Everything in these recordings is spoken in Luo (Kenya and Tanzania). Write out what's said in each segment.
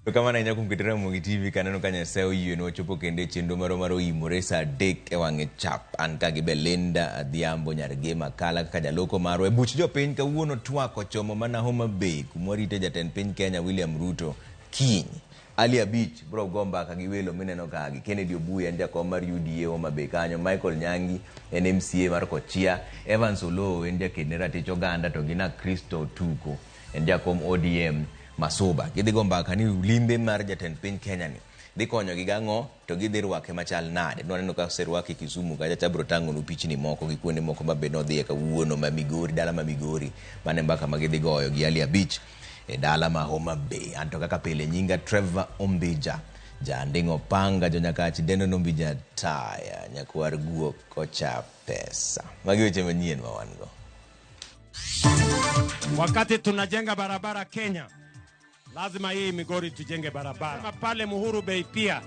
Erokamano ahinya kuom keto Ramogi TV kaneno ka Nyasaye oyienwa wachopo kendo e chenro marwa mar oimore saa 3 e wang'e chap. An ka gi Belinda Adhiambo nyar Gema Kala kaka jaloko marwa e buch jopiny kawuono twak ochomo mana Homa Bay kuma warite jatend piny Kenya William Ruto kiny. Ali Abich bro go mbaka gi welo mineno kagi. Kennedy Obuya en jakom mar UDA Homa Bay kanyo, Michael Nyangi en MCA mar Kochia, Evans Oloo en jaked ne ratich oganda to gi na Kristo Tuko en jakom ODM Masuba. Gidhi go mbaka ni limbe mar jatend piny Kenya ni dhi konyogi gang'o to gidhi rwake machal nade. Nwaneno ka oserwake Kisumu kacha cha bro tang'onu pichni moko gi kuonde moko ma be nodhiye kawuono ma Migori, dala ma Migori. Mano e mbaka ma gidhi goyo gi Ali Abich e dala ma Homa Bay. Anto kaka pile nyinga Trevor Ombija. Janding'o panga jonyakach dendo nombija taya nyakwar guok kocha pesa. Magi weche manyien ma wan go. Wakati tunajenga barabara Kenya, lazima hii Migori tujenge barabara pale Muhuru Bay pia.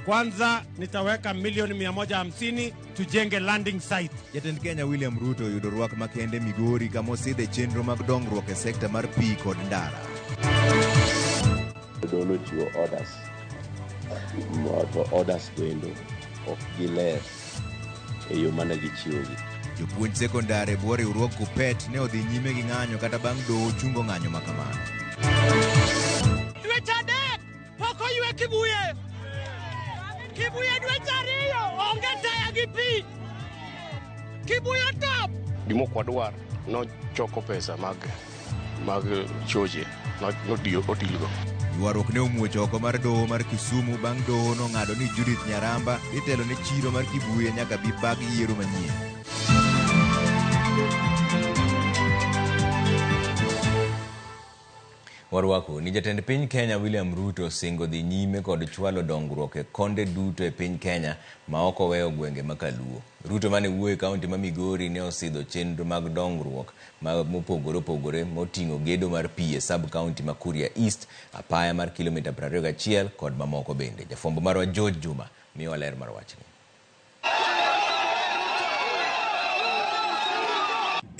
Kwanza nitaweka milioni 150 tujenge landing site. Jatend Kenya William Ruto oyudo rwak makende Migori kama osidhe chenro mag dongruok e sekta mar pi kod ndara. Jodolo ochiwo orders to orders bende ok giler e yo mane gichiwogi. Jopuonj sekondar e bwo riwruog KUPPET ne odhi nyime gi ng'anyo kata bang' doho chungo ng'anyo ma kamano. Dweche 3 pok oywe Kibuye. Kibuye dweche 2 onge taya gi pi. Kibuye otop. Gima ok wadwar nochoko pesa mag choche notiyo otilgo. Ywaruok ne omuoch oko mar doho mar Kisumu bang' doho nong'ado ni Judith Nyaramba dhi telo ne chiro mar Kibuye nyaka bi bag yiero manyien. Warwako ni jatend piny Kenya William Ruto osingo dhi nyime kod chwalo dongruok e konde duto e piny Kenya ma ok oweyo gwenge ma Kaluo. Ruto mane wuoyo e kaunti ma Migori ne osidho chenro mag dongruok ma mopogore opogore moting'o gedo mar pi e sub county ma Kuria East, apaya mar kilomita 21 kod mamoko bende. Jafwambo marwa George Juma miyowa ler mar wachni.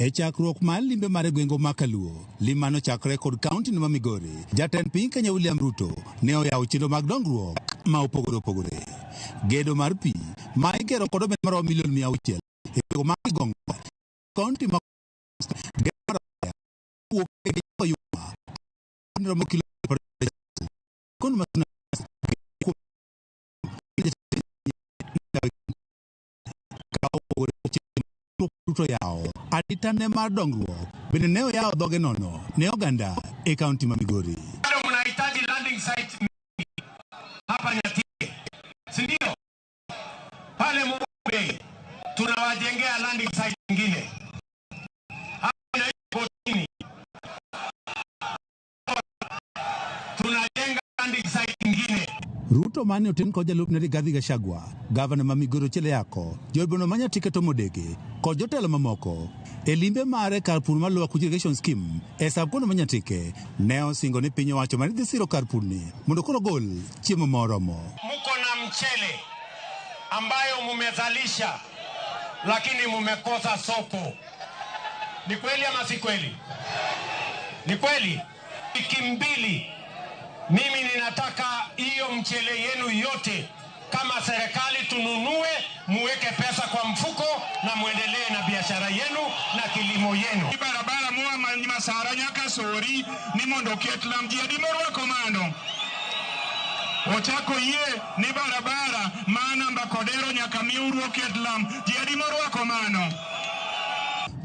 E chakruok mar limbe mar gwenge ma Kaluo, lima nochakre kod kaunti ma Migori. Jatend piny Kenya William Ruto ne oyawo chenro mag dongruok ma opogore opogore. Gedo mar pi ma igero kod omenda maromo milion 600 e gwenge ma Kigongo, kaunti ma gedo mar apaya wuok e Yuma romo kilomita 20 ma Ruto yawo arita ne mar dongruok bende ne oyawo dhoge nono ne oganda e kaunti ma Migori. Bado mnahitaji landing site mingi hapa Nyatie, si ndio? Pale Mube tunawajengea landing site nyingine hapa kotini, tunajenga landing site nyingine. Ruto mane oten kod jalupne Rigathi Gachagua, gavana ma Migori Ochieng Yako, jood ma Nyatike Tom Odege kod jotelo mamoko e limbe mare kar pur mar Lower Kuch Irrigation Scheme e sub county ma Nyatike ne osingo ni piny owacho mane dhi siro kar purni mondo koro gol chiemo moromo. Muko na mchele ambayo mumezalisha lakini mumekosa soko. Ni kweli ama si kweli? Ni kweli. Wiki 2 mimi ninataka hiyo mchele yenu yote kama serikali tununue, muweke pesa kwa mfuko na muendelee na biashara yenu na kilimo yenu. Barabara moa Masara nyaka Sori ni mondo oket lam ji adi morwako mano. Ochako yie ni barabara ma namba Kodero nyaka Miuru oket lam ji adi morwako mano.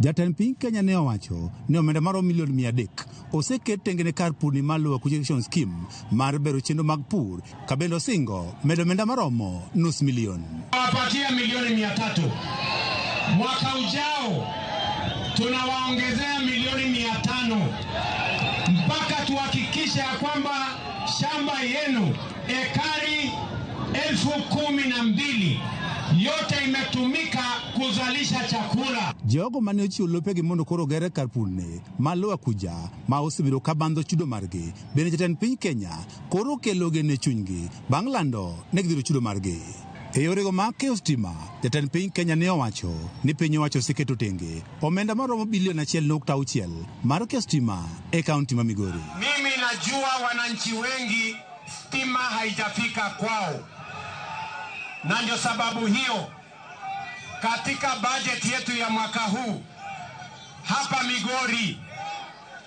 Jatend piny Kenya ne owacho ni omenda maromo milion 300 oseket tenge ne kar purni mar Lower Kuch Irrigation Scheme mar bero chenro mag pur ka bende osingo medo omenda maromo nus milion. Wapatia milioni 300. Mwaka ujao tunawaongezea milioni 500 mpaka tuhakikishe ya kwamba shamba yenu ekari 12,000 yote imetumika kuzalisha chakula. Jogo mane ochiwo lopegi mondo koro ogere kar purni ma Lower Kuja ma osebedo ka bandho chudo margi bende jatend piny Kenya koro okelo geno e chunygi bang' lando ne gidhiro chudo margi. E yorego mag keyo stima, jatend piny Kenya ne owacho ni piny owacho oseketo tenge omenda maromo bilion 1.6 mar keyo stima e kaunti ma Migori. Mimi najua wananchi wengi stima haijafika kwao, na ndio sababu hiyo katika bajeti yetu ya mwaka huu hapa Migori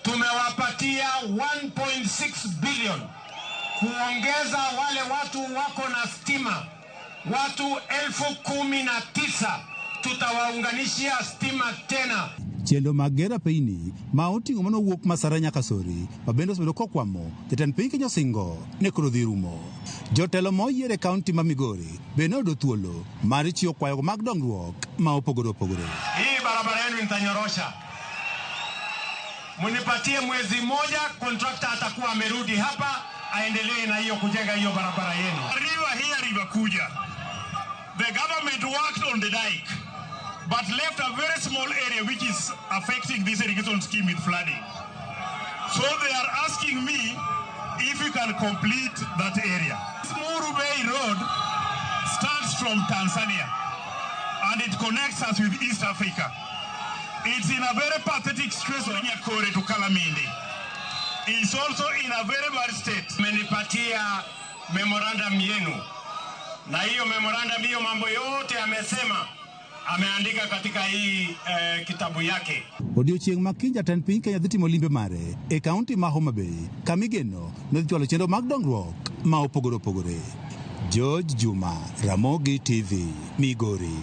tumewapatia 1.6 billion kuongeza wale watu wako na stima, watu 19,000 tutawaunganishia stima tena. Chenro mag gero apeyni ma oting'o manowuok Masara nyaka Sori ma bende osebedo kokwamo, jatend piny Kenya osingo ni koro dhi rumo. Jotelo ma oyier e kaunti ma Migori bende noyudo thuolo mar chiwo kwayogo mag dongruok ma opogore opogore. Hii barabara yenu nitanyorosha, munipatie mwezi mmoja, kontrakta atakuwa amerudi hapa aendelee na hiyo kujenga hiyo barabara yenu. River here, River Kuja. The government worked on the dike, but left a very small area which is affecting this irrigation scheme with flooding. So they are asking me if you can complete that area. This Muru Bay Road starts from Tanzania and it connects us with East Africa. It's in a very pathetic situation, Nyakore to Kalamindi. It's also in a very bad state. Mmenipatia memorandum yenu, na hiyo memorandum hiyo mambo yote amesema ameandika katika hii kitabu yake. Odiochieng' ma kiny jatend piny Kenya dhi timo limbe mare e kaunti ma Homa Bay kamigeno nodhi chwalo chenro mag dongruok ma opogore opogore. George Juma, Ramogi TV, Migori.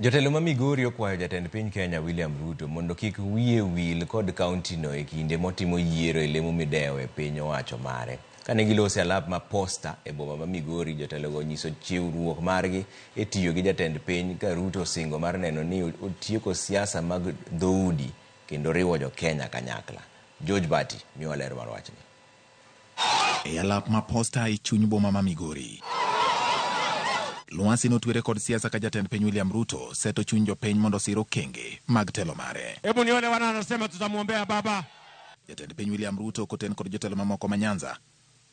Jotelo ma Migori okwayo jatend piny Kenya William Ruto mondo kik wiye wil kod kauntino e kinde motimo yiero e lemo midewo e piny owacho mare. Kane giloso e alap ma Posta e boma ma Migori, jotelogo onyiso chiwruok margi e tiyo gi jatend piny ka Ruto osingo mar neno ni otieko siasa mag dhoudi kendo riwo jo Kenya kanyakla. George Bati miwa ler mar wachni. E alap ma Posta e chuny boma ma Migori, Lwasi notwere kod siasa ka jatend piny William Ruto seto chuny jopiny mondo osir okenge mag telo mare. Hebu nione wana wanasema tutamwombea baba. Jatend piny William Ruto koten kod jotelo mamoko ma Nyanza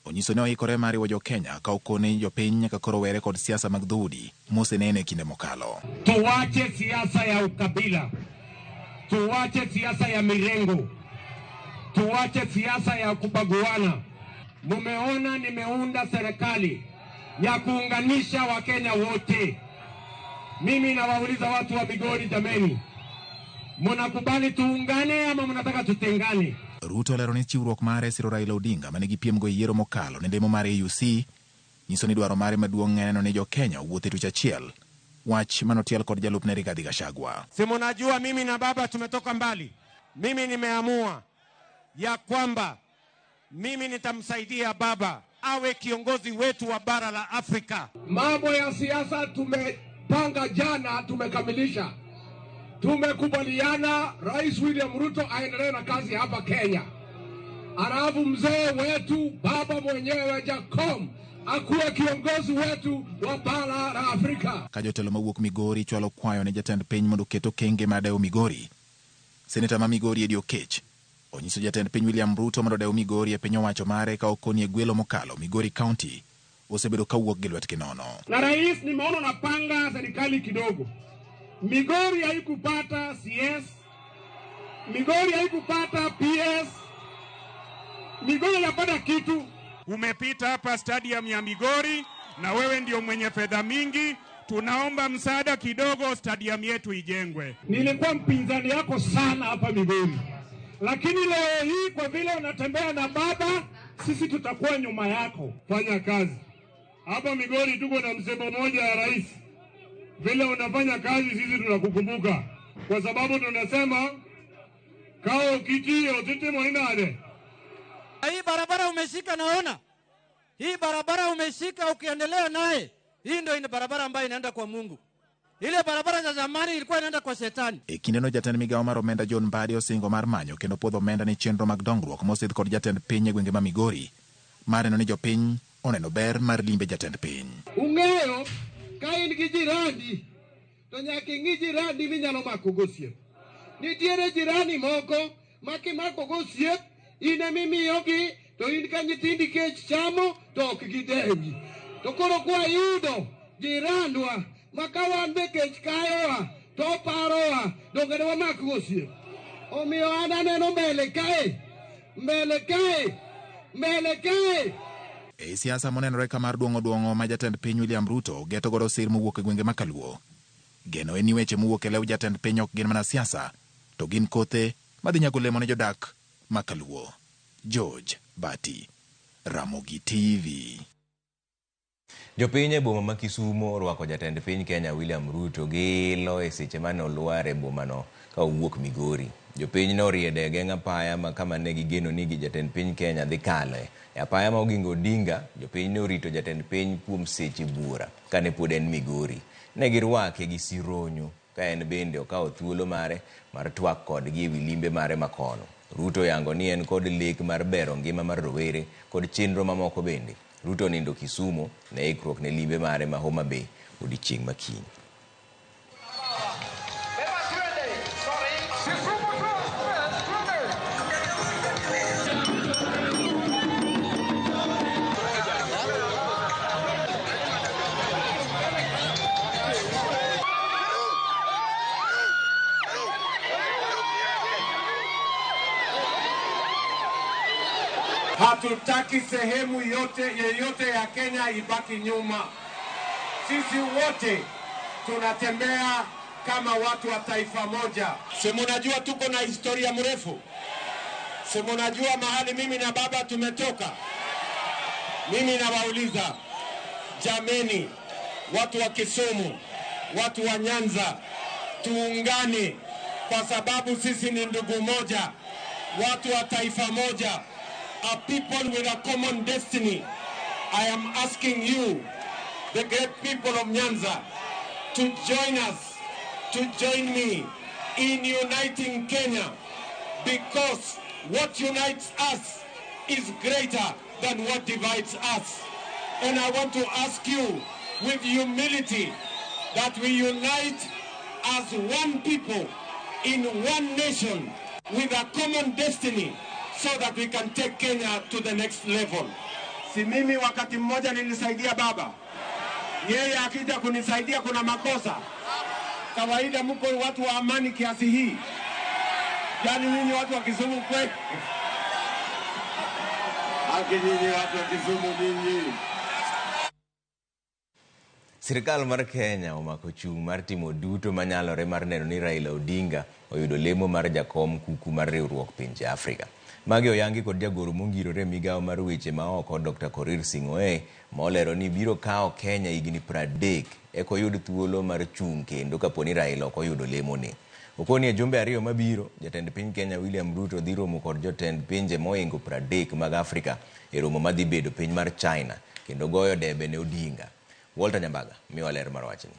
onyiso ni oikore mar riwo jo Kenya ka okone jopiny nyaka koro were kod siasa mag dhoudi mosenene kinde mokalo. Tuwache siasa ya ukabila, tuwache siasa ya mirengo, tuwache siasa ya kubaguana. Mumeona nimeunda serikali ya kuunganisha Wakenya wote. Mimi nawauliza watu wa Migori, jameni, mnakubali tuungane ama mnataka tutengane? Ruto olero ni chiwruok mare siro Raila Odinga manigi piem go e yiero mokalo ne lemo mar AUC nyiso ni dwaro mare maduong' en neno ni jo Kenya owuotho e tuch achiel, wach manotiel kod jalupne Rigathi Gachagua. Si mnajua mimi na baba tumetoka mbali. Mimi nimeamua ya kwamba mimi nitamsaidia baba awe kiongozi wetu wa bara la Afrika. Mambo ya siasa tumepanga jana, tumekamilisha. Tumekubaliana Rais William Ruto aendelee na kazi hapa Kenya. Alafu mzee wetu baba mwenyewe Jakom akuwe kiongozi wetu wa bara la Afrika. Ka jotelo mawuok Migori chwalo kwayo ne jatend piny mondo oket okenge mar dewo Migori, Seneta ma Migori Eddie Okech onyiso jatend piny William Ruto mondo odew Migori e piny owacho mare ka okoni e gwelo mokalo Migori County osebedo kawuok gi lwetgi nono. Na rais, nimeona unapanga serikali kidogo. Migori haikupata CS, Migori haikupata PS, Migori haijapata kitu. Umepita hapa stadium ya Migori na wewe ndio mwenye fedha mingi, tunaomba msaada kidogo stadium yetu ijengwe. Nilikuwa mpinzani yako sana hapa Migori, lakini leo hii kwa vile unatembea na baba, sisi tutakuwa nyuma yako. Fanya kazi. Hapa Migori tuko na msemo mmoja ya rais. Vile unafanya kazi sisi tunakukumbuka. Kwa sababu tunasema kao kitio titimo inade. Hii barabara umeshika, naona. Hii barabara umeshika, ukiendelea naye, hii ndio ina barabara ambayo inaenda kwa Mungu. Ile barabara za zamani ilikuwa inaenda kwa shetani. E kindeno jatend migawo mar omenda John Mbadi osingo mar manyo kendo puodho omenda ne chenro mag dongruok mosidh kod jatend piny e gwenge ma Migori mar neno ni jopiny oneno ber mar limbe jatend piny. Ung'eyo ka in gi jirani to nyaka ing'i jirani minyalo mako go osiep. Nitiere jirani moko ma kimako go osiep in emimiyogi to in ka nyithindi kech chamo to ok gidewi. To koro kwayudo Jirandwa ma ka wan be kech kayowa to oparowa, donge ne wamak go osiep. Omiyo an aneno mbele kae, mbele kae, mbele kae. E siasa monenore ka mar duong'o duong'o ma jatend piny William Ruto geto godo sir mowuok e gwenge ma Kaluo. Geno en ni weche mowuok e lew jatend piny ok gin mana siasa, to gin kothe madhi nyago olemo ne jodak ma Kaluo. George Bati, Ramogi TV. Jopiny e boma ma Kisumo orwako jatend piny Kenya William Ruto gi ilo e seche mane olwar e bomano ka owuok Migori. Jopiny ne oriedo e geng' apaya ma kama ne gigeno ni jatend piny Kenya dhi kale. E apaya ma Oginga Odinga, jopiny ne orito jatend piny kuom seche buora kane pod en Migori. Ne girwake gi sironyo ka en bende okawo thuolo mare mar twak kodgi ewi limbe mare makono. Ruto oyango ni en kod lek mar bero ngima mar rowere kod chenro mamoko bende. Ruto onindo Kisumo ne ikruok ne limbe mare ma Homa Bay odiechieng' ma kiny. Hatutaki sehemu yote yeyote ya Kenya ibaki nyuma. Sisi wote tunatembea kama watu wa taifa moja. Si munajua tuko na historia mrefu. Si munajua mahali mimi na baba tumetoka. Mimi nawauliza, jameni, watu wa Kisumu, watu wa Nyanza, tuungane kwa sababu sisi ni ndugu moja, watu wa taifa moja, a people with a common destiny. I am asking you, the great people of Nyanza, to join us, to join me in uniting Kenya, because what unites us is greater than what divides us. And I want to ask you with humility that we unite as one people in one nation with a common destiny so that we can take Kenya to the next level. Si mimi wakati mmoja nilisaidia baba, yeye akija kunisaidia kuna makosa. Kawaida mko watu wa amani kiasi hii, yaani nyinyi watu wa Kisumu kweli? Haki nyinyi watu wa Kisumu nyinyi. Sirkal mar Kenya omako chung' mar timo duto manyalore mar neno ni Raila Odinga oyudo lemo mar jakom kuku mar riwruok pinje Afrika. Magi oyangi kod jagoro mongirore migawo mar weche maoko Dr. Korir Sing'oei molero ni biro kawo Kenya higni 30 eka oyud thuolo mar chung' kendo kapo ni Raila ok oyudo lemone. Okoni e jumbe ariyo mabiro, jatend piny Kenya William Ruto dhi romo kod jotend pinje mohingo 30 mag Afrika e romo madhi bedo piny mar China kendo goyo debe ne Odinga. Walter Nyambaga miwa ler mar wachni.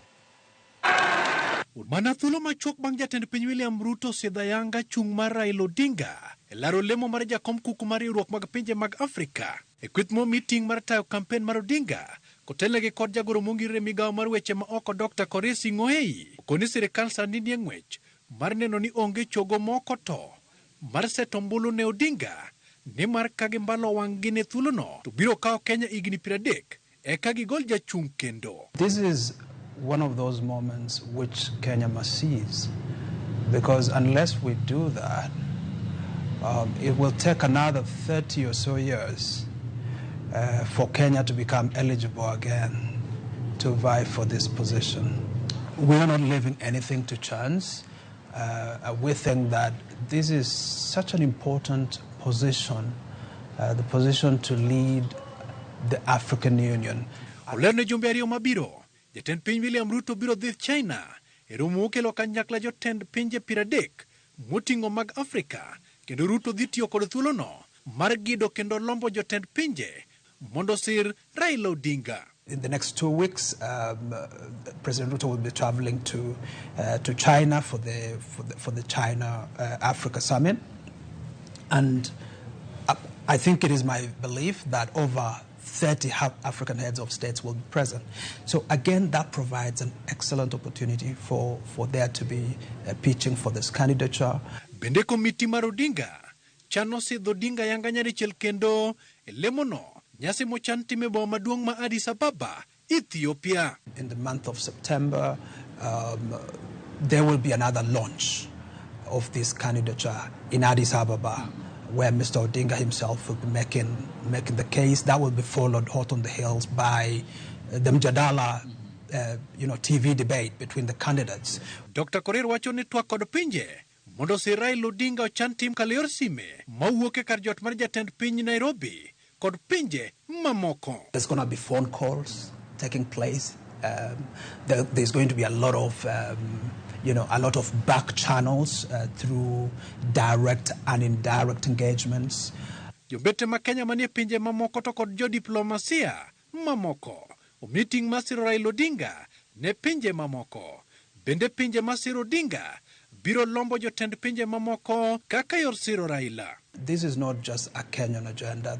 Mana thuolo machuok bang' jatend piny William Ruto sidho ayanga chung' mar Raila Odinga e laro lemo mar jakom kuku mar riwruok mag pinje mag Afrika e kweth momi ting' mar tayo kampen mar Odinga kotelnegi kod jagoro mongirore migawo mar weche ma oko Dr. Korir Sing'oei okoni sirikal sani nie ng'wech mar neno ni onge chogo moko to mar seto ombulu ne Odinga nimar ka gimbalo wang'gi ne thuolono to biro kawo Kenya higni 30 eka gigol jachung' kendo. This is one of those moments which Kenya must seize, because unless we do that, it will take another 30 or so years for Kenya to become eligible again to vie for this position. We are not leaving anything to chance. We think that this is such an important position, the position to lead the African Union. Olero ne jumbe ariyo mabiro, jatend piny William Ruto biro dhi China e romo mokelo kanyakla jotend pinje 30 moting'o mag Afrika, kendo Ruto dhi tiyo kod thuolono mar gido kendo lombo jotend pinje mondo sir Raila Odinga. In the next 2 weeks, President Ruto will be traveling to China for the China Africa Summit, and I think it is my belief that over 30 African heads of states will be present. So again, that provides an excellent opportunity for there to be a pitching for this candidature. Bende komiti mar Odinga chano sidho Odinga yanga nyadichiel kendo e lemono nyasi mochan time boma maduong' ma Addis Ababa Ethiopia. In the month of September, there will be another launch of this candidature in Addis Ababa, where Mr. Odinga himself will be making the case. That will be followed hot on the heels by the Mjadala TV debate between the candidates. Dr. Korir wacho ni twak kod pinje mondo osir Raila Odinga ochan tim kalo sime mawuok e kar jot mar jatend piny Nairobi kod pinje mamoko. There's going to be phone calls taking place. There's going to be a lot of a lot of back channels through direct and indirect engagements. Jombete ma Kenya manie pinje mamoko to kod jodiplomasia mamoko omi ting' mar siro Raila Odinga ne pinje mamoko. Bende pinje ma siro Odinga biro lombo jotend pinje mamoko kaka yor siro Raila. This is not just a Kenyan agenda.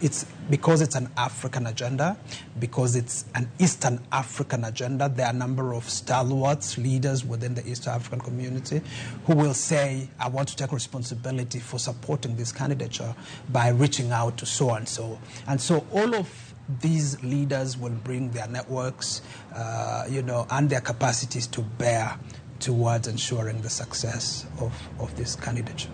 It's because it's an African agenda, because it's an Eastern African agenda. There are a number of stalwarts, leaders within the East African community who will say, I want to take responsibility for supporting this candidature by reaching out to so and so. And so all of these leaders will bring their networks, and their capacities to bear towards ensuring the success of this candidature.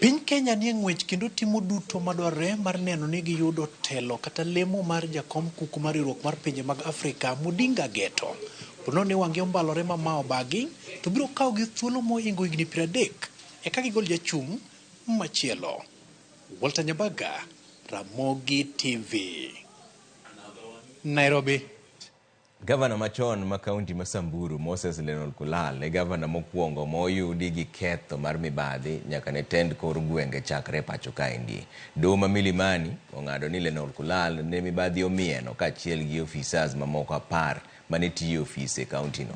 Piny Kenya nie ng'wech kendo timo duto madwarore mar neno ni giyudo telo kata lemo mar jakom kuku mar riwruok mar pinje mag Afrika Mudinga Geto. Pono ni wang'e ombalore ma mao bagi to biro kawo gi thuolo mohingo higni 30 eka gigol jachung' machielo. Walter Nyabaga, Ramogi TV, Nairobi. Gavana machon ma kaunti ma Samburu Moses Lenolkulal e gavana mokwongo moyudi gi ketho mar mibadhi nyaka ne tend kor gwenge chakre pacho kaendi. Doho ma Milimani ong'ado ni Lenolkulal ne mibadhi omieno kaachiel gi ofisas mamoko 10 mane tiyo e ofis e kaunti no.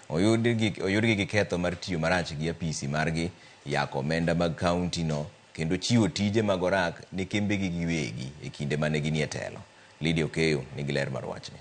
Oyudgi gi ketho mar tiyo marach gi apisi margi, yako omenda mag kaunti no kendo chiwo tije mag orak ne kembegi giwegi e kinde mane ginie telo. Lydia Okeyo nigi ler mar wachni.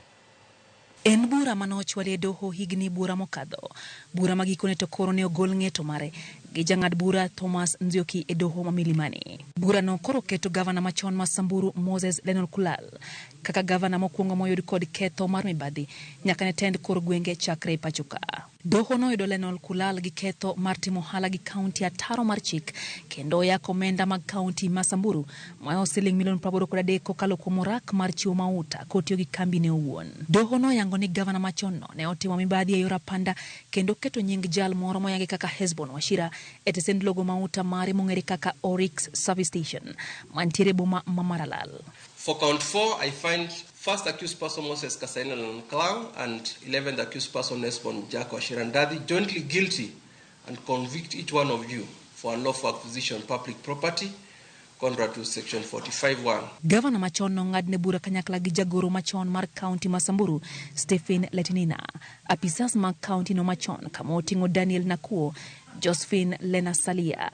En bura mane ochwali e doho higni bura mokadho. Bura ma gikone to koro ne ogol ng'eto mare gi jang'ad bura Thomas Nzioki e doho ma Milimani. Bura no koro keto gavana machon ma Samburu Moses Lenolkulal kaka gavana mokwongo moyud kod ketho mar mibadhi nyaka ne tend kor gwenge chakre e pacho ka. Doho noyudo Lenolkulal gi ketho mar timo ohala gi kaunti ataro mar chik kendo yako omenda mag kaunti ma Samburu mayo siling milion 83 kokalo kuom orak mar chiwo mauta kotiyo gi kambi ne owuon. Doho noyango ni gavana machon no ne otimo mibadhi e yor apanda kendo keto nying jal moro moyangi kaka Hesbon Wachira e tesend logo mauta mare mong'ere kaka Oryx Service Station mantiere boma ma Maralal. For count 4, I find first accused person Moses Kasaina Lenolkulal and 11th accused person Hesbon Jack Wachira Ndathi jointly guilty and convict each one of you for unlawful acquisition of public property contrary to section 45(1). Gavana machon nong'adne bura kanyakla gi jagoro machon mar kaunti ma Samburu Stephen Letinina, apisas mag kaunti no machon kama oting'o Daniel Nakuo, Josephine Lena Salia,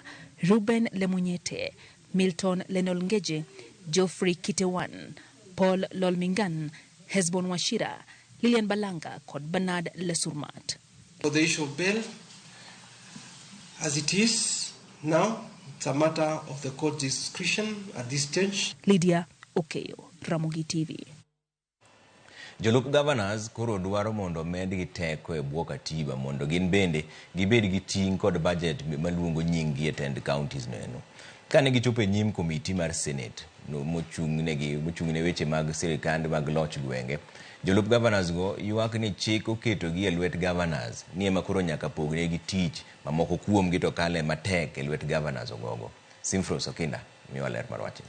Ruben Lemunyete, Milton Lenolngeje, Geoffrey Kitewan, Paul Lolmingan, Hesbon Wachira, Lilian Balanga kod Bernard Lesurmat. For the issue of bail, as it is now, it's a matter of the court discretion at this stage. Lydia Okeyo, Ramogi TV. Jolup governors koro dwaro mondo medgi teko e bwo katiba mondo gin bende gibed gi ting' kod budget maluongo nying-gi e tend counties noeno. Kane gichopo e nyim komiti mar Senate mochung' ne weche mag sirikand mag loch gwenge, jolup governors go ywak ni chik oketogi e lwet governors ni ema koro nyaka pognegi tich mamoko kuomgi to kale matek e lwet governors ogogo. Simfros Okinda miwa ler mar wachni.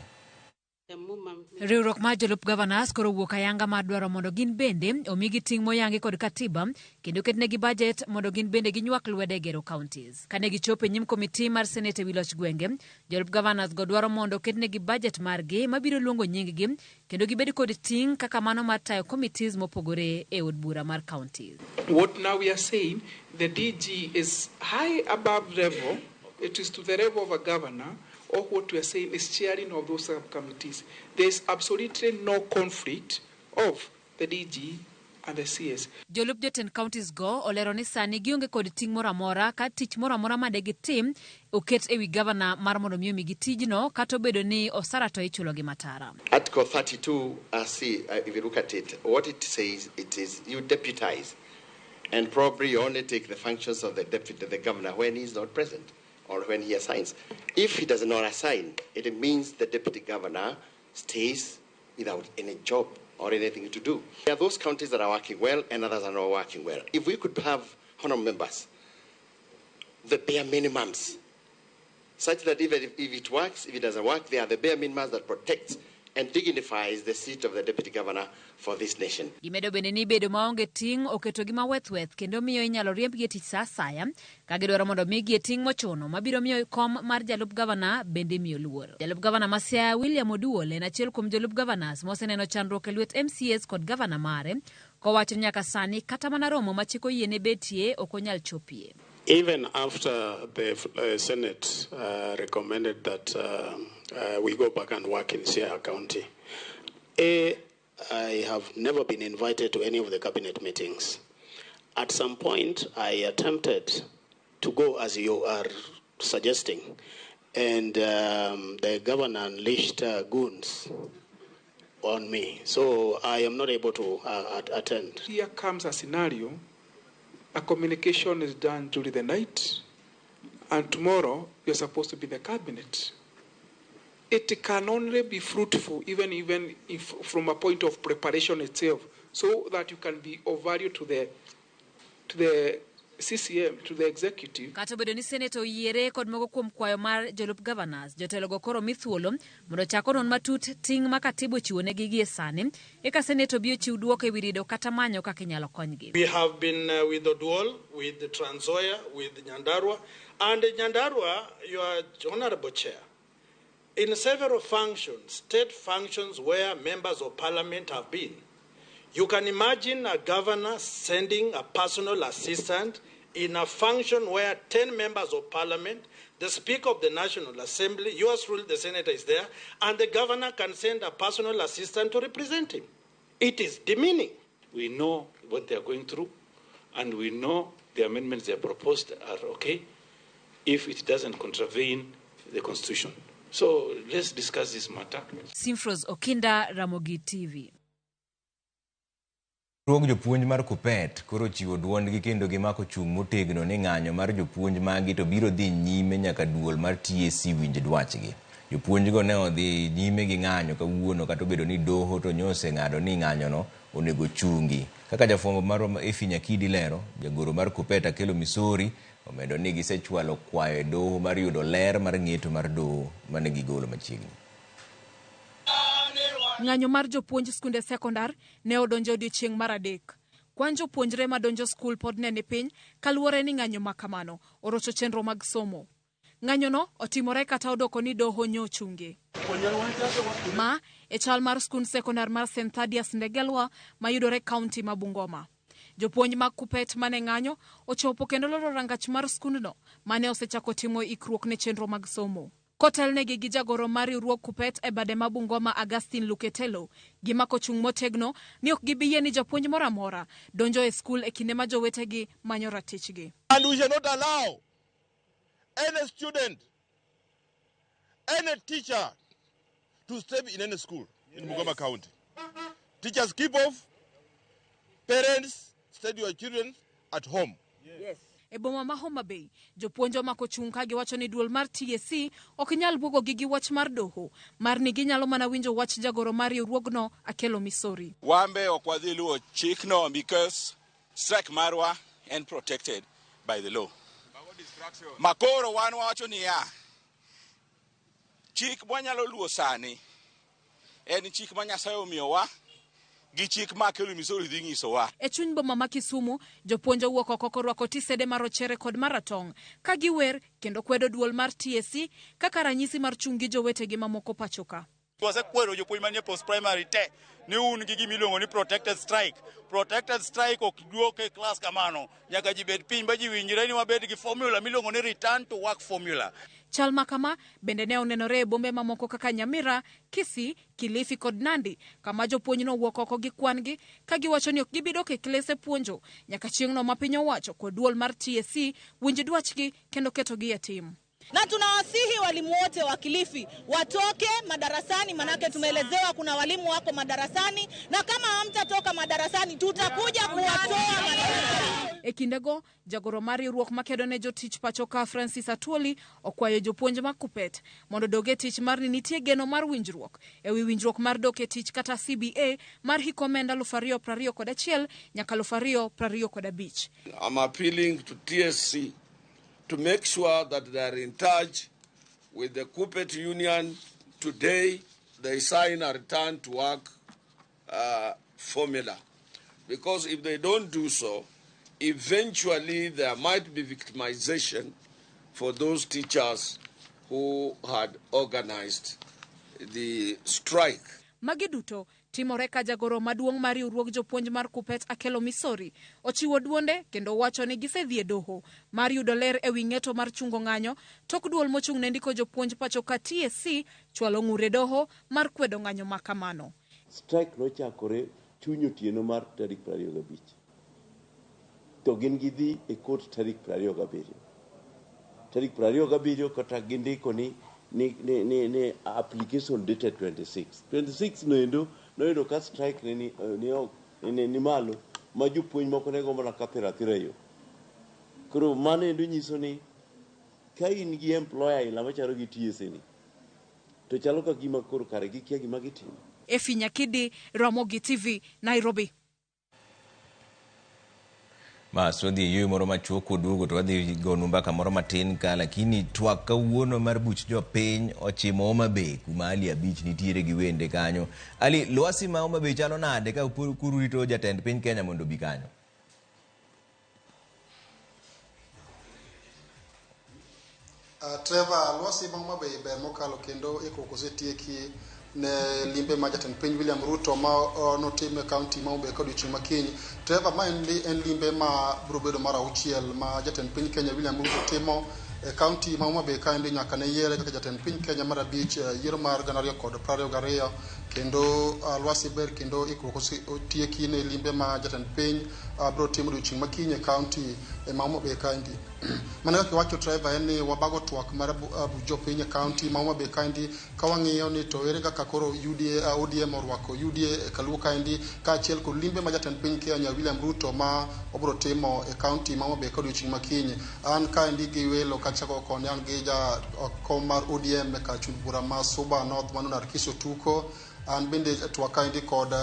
Riwruok mar jolup governors koro owuok ayanga mar dwaro mondo gin bende omigi ting' moyangi kod katiba kendo ketnegi budget mondo gin bende ginywak lwedo e gero counties. Kane gichopo e nyim komiti mar Senate ewi loch gwenge, jolup governors go dwaro mondo oketnegi budget margi mabiro luongo nying-gi kendo gibed kod ting' kaka mano mar tayo committees mopogore e od bura mar counties. What now we are saying, the DG is high above level, it is to the level of a governor, or what we are saying is chairing of those subcommittees. There is absolutely no conflict of the DG and the CS. Jolup jotend counties go olero ni sani gionge kod ting' moro amora ka tich moro amora ma degitim oket ewi gavana mar mondo mi omigi tijno kata obedo ni osara to ichulogi matara. Article 32 C, if you look at it, what it says, it is you deputize, and probably you only take the functions of the deputy, the governor, when he is not present or when he assigns. If he does not assign, it means the deputy governor stays without any job or anything to do. There are those counties that are working well and others are not working well. If we could have honorable members, the bare minimums, such that even if it works, if it doesn't work, they are the bare minimums that protects and dignifies the seat of the deputy governor for this nation. Gimedo bende ni bedo maonge ting' oketogi mawethweth kendo miyo inyalo riembgi e tich sa asaya ka gidwaro mondo migi e ting' mochuno mabiro miyo kom mar jalup gavana bende miyo luor. Jalup gavana ma Siaya William Oduol en achiel kuom jolup governors moseneno chandruok e lwet MCAs kod gavana mare kowacho ni nyaka sani kata mana romo ma chik oyiene betie ok onyal chopie. Even after the Senate recommended that we go back and work in Siaya County, A, I have never been invited to any of the cabinet meetings. At some point, I attempted to go as you are suggesting, and the governor unleashed goons on me, so I am not able to attend. Here comes a scenario. A communication is done during the night, and tomorrow you're supposed to be in the cabinet. It can only be fruitful even if from a point of preparation itself, so that you can be of value to the CCM, to the executive. Kata obedo ni Senate oyiere kod moko kuom kwayo mar jolup governors, jotelogo koro mi thuolo mondo ochak onon matut ting' ma katiba ochiwonegi gie sani, eka Senate obi ochiw duoko ewi rido kata manyo kaka inyalo konygi. We have been with Oduol, with Trans Nzoia, with Nyandarua, and Nyandarua, your honorable chair, in several functions, state functions where members of parliament have been. You can imagine a governor sending a personal assistant in a function where 10 members of parliament, the Speaker of the National Assembly, yours truly, the senator is there, and the governor can send a personal assistant to represent him. It is demeaning. We know what they are going through, and we know the amendments they have proposed are okay if it doesn't contravene the Constitution. So let's discuss this matter. Simfros Okinda, Ramogi TV. Riwruog jopuonj mar Kuppet koro chiwo duondgi kendo gimako chung' motegno ni ng'anyo mar jopuonj magi to biro dhi nyime nyaka duol mar TSC winj dwachgi. Jopuonjgo ne odhi nyime gi ng'anyo kawuono kata obedo ni doho to nyoseng'ado ni ng'anyono onego chungi. Kaka jafwambo marwa Effie Nyakidi lero, jagoro mar Kuppet Akelo Misori omedo ni gisechwalo kwayo e doho mar yudo ler mar ng'eto mar doho mane gigolo machiegni. Ng'anyo mar jopuonj skunde sekondar ne odonjo odiechieng' mar adek. Kwan jopuonjre madonjo skul pod ne ni piny kaluwore ni ng'anyo ma kamano orocho chenro mag somo. Ng'anyono otimore kata odoko ni doho nyochunge. Ma e chal mar skund sekondar mar St. Thaddeus Ndegelwa mayudore kaunti ma Bungoma. Jopuonj mag Kuppet mane ng'anyo ochopo kendo loro rangach mar skundno mane osechako timo ikruok ne chenro mag somo. Kotelnegi gi jagoro mar riwruog Kuppet e bade ma Bungoma Augustine Luketelo, gimako chung' motegno ni ok gibi yie ni japuonj moro amora donjo e skul e kinde ma jowetegi manyo ratichgi. And we shall not allow any student, any teacher to stay in any school in Bungoma County. Teachers keep off, parents stay your children at home. Yes. E boma ma Homa Bay, jopuonj omako chung' ka giwacho ni duol mar TSC ok nyal buogogi gi wach mar doho mar ni ginyalo mana winjo wach jagoro mar riwruogno Akelo Misori. Wambe ok wadhi luwo chikno because strike marwa en protected by the law. Makoro wan wawacho niya, chik mwanyalo luwo sani en chik ma Nyasaye omiyowa gi chik ma Akelo Misori dhi nyisowa. E chuny boma ma Kisumu, jopuonj owuok oko korwako tisede marochere kod maratong' ka giwer kendo kwedo duol mar TSC kaka ranyisi mar chung' gi jowetegi mamoko pacho ka. Wasekwero jopuonj manie post primary te ni un gi gima iluongo ni protected strike. Protected strike ok duok e klas kamano. Nyaka ji bed piny ba ji winjre ni wabed gi formula miluongo ni return to work formula. Chal ma kama bende ne onenore e bombe mamoko kaka Nyamira, Kisii, Kilifi kod Nandi, kama jopuonj nowuok oko gi kwan-gi ka giwacho ni ok gibi dok e klese puonjo nyaka chieng'no ma piny owacho kod duol mar TSC winj dwachgi kendo ketogi e tim. Na tunawasihi walimu wote wa Kilifi watoke madarasani, manake tumeelezewa kuna walimu wako madarasani, na kama hamtatoka madarasani tutakuja kuwatoa madarasani. E kindego, jagoro mar riwruok makedo ne jotich pacho ka Francis Atwoli okwayo jopuonj mag Kuppet mondo odog e tich mar ni nitie geno mar winjruok ewi winjruok mar dok e tich kata CBA mar hik omenda 2021 nyaka 2025. I'm appealing to TSC to make sure that they are in touch with the Kuppet Union today. They sign a return to work formula. Because if they don't do so, eventually there might be victimization for those teachers who had organized the strike. Magi duto timore ka jagoro maduong' mar riwruog jopuonj mar Kuppet Akelo Misori ochiwo duonde kendo wacho ni gisedhi e doho mar yudo ler ewi ng'eto mar chungo ng'anyo tok duol mochung' ne ndiko jopuonj pacho ka TSC chwalo ng'ur e doho mar kwedo ng'anyo ma kamano. Strike nochakore chuny otieno mar tarik 25 to gin gidhi e court tarik 27. Tarik 27 kata gindiko ni application dated 26. 26 noendo noyudo ka strike ne ni malo ma jopuonj moko ne gombo mana kathira athira yo. Koro mano endo nyiso ni ka in gi employer aila machalo gi TSC ni to chalo ka gima koro kare gikia gima gitimo. Efi Nyakidi, Ramogi TV, Nairobi. Bas wadhi e yueyo moro machuok koduogo to wadhi gono mbaka moro matin ka, lakini twak kawuono mar buch jopiny ochimo Homa Bay kuma Ali Abich nitiere gi wende kanyo. Ali, lwasi ma Homa Bay chalo nade ka kurito jatend piny Kenya mondo obi kanyo? Trevor, lwasi ma Homa Bay ber mokalo kendo ikruok osetieki ne limbe ma jatend piny William Ruto ma notim e kaunti ma Homa Bay ka odiochieng' makiny. Trevor, ma en limbe ma biro bedo mar auchiel ma jatend piny Kenya William Ruto timo e kaunti ma Homa Bay kaendi nyaka ne yiere kaka jatend piny Kenya mar abich yiero mar 2022 kendo lwasi ber kendo ikruok otieki ne limbe ma jatend piny biro timo odiochieng' makiny e kaunti ma Homa Bay kaendi. Mana kaka iwacho Trevor, en ni wabago twak mar jopiny e kaunti ma Homa Bay kaendi ka wang'iyo ni to ere kaka koro UDA ODM orwako UDA e Kaluo kaendi kaachiel kod limbe ma jatend piny Kenya William Ruto ma obiro timo e kaunti ma Homa Bay ka odiochieng' makiny. An kaendi gi welo kachako koni an gi jakom mar ODM e kar chung' bura ma Suba North mano Narkiso Tuko. An bende twak kaendi kod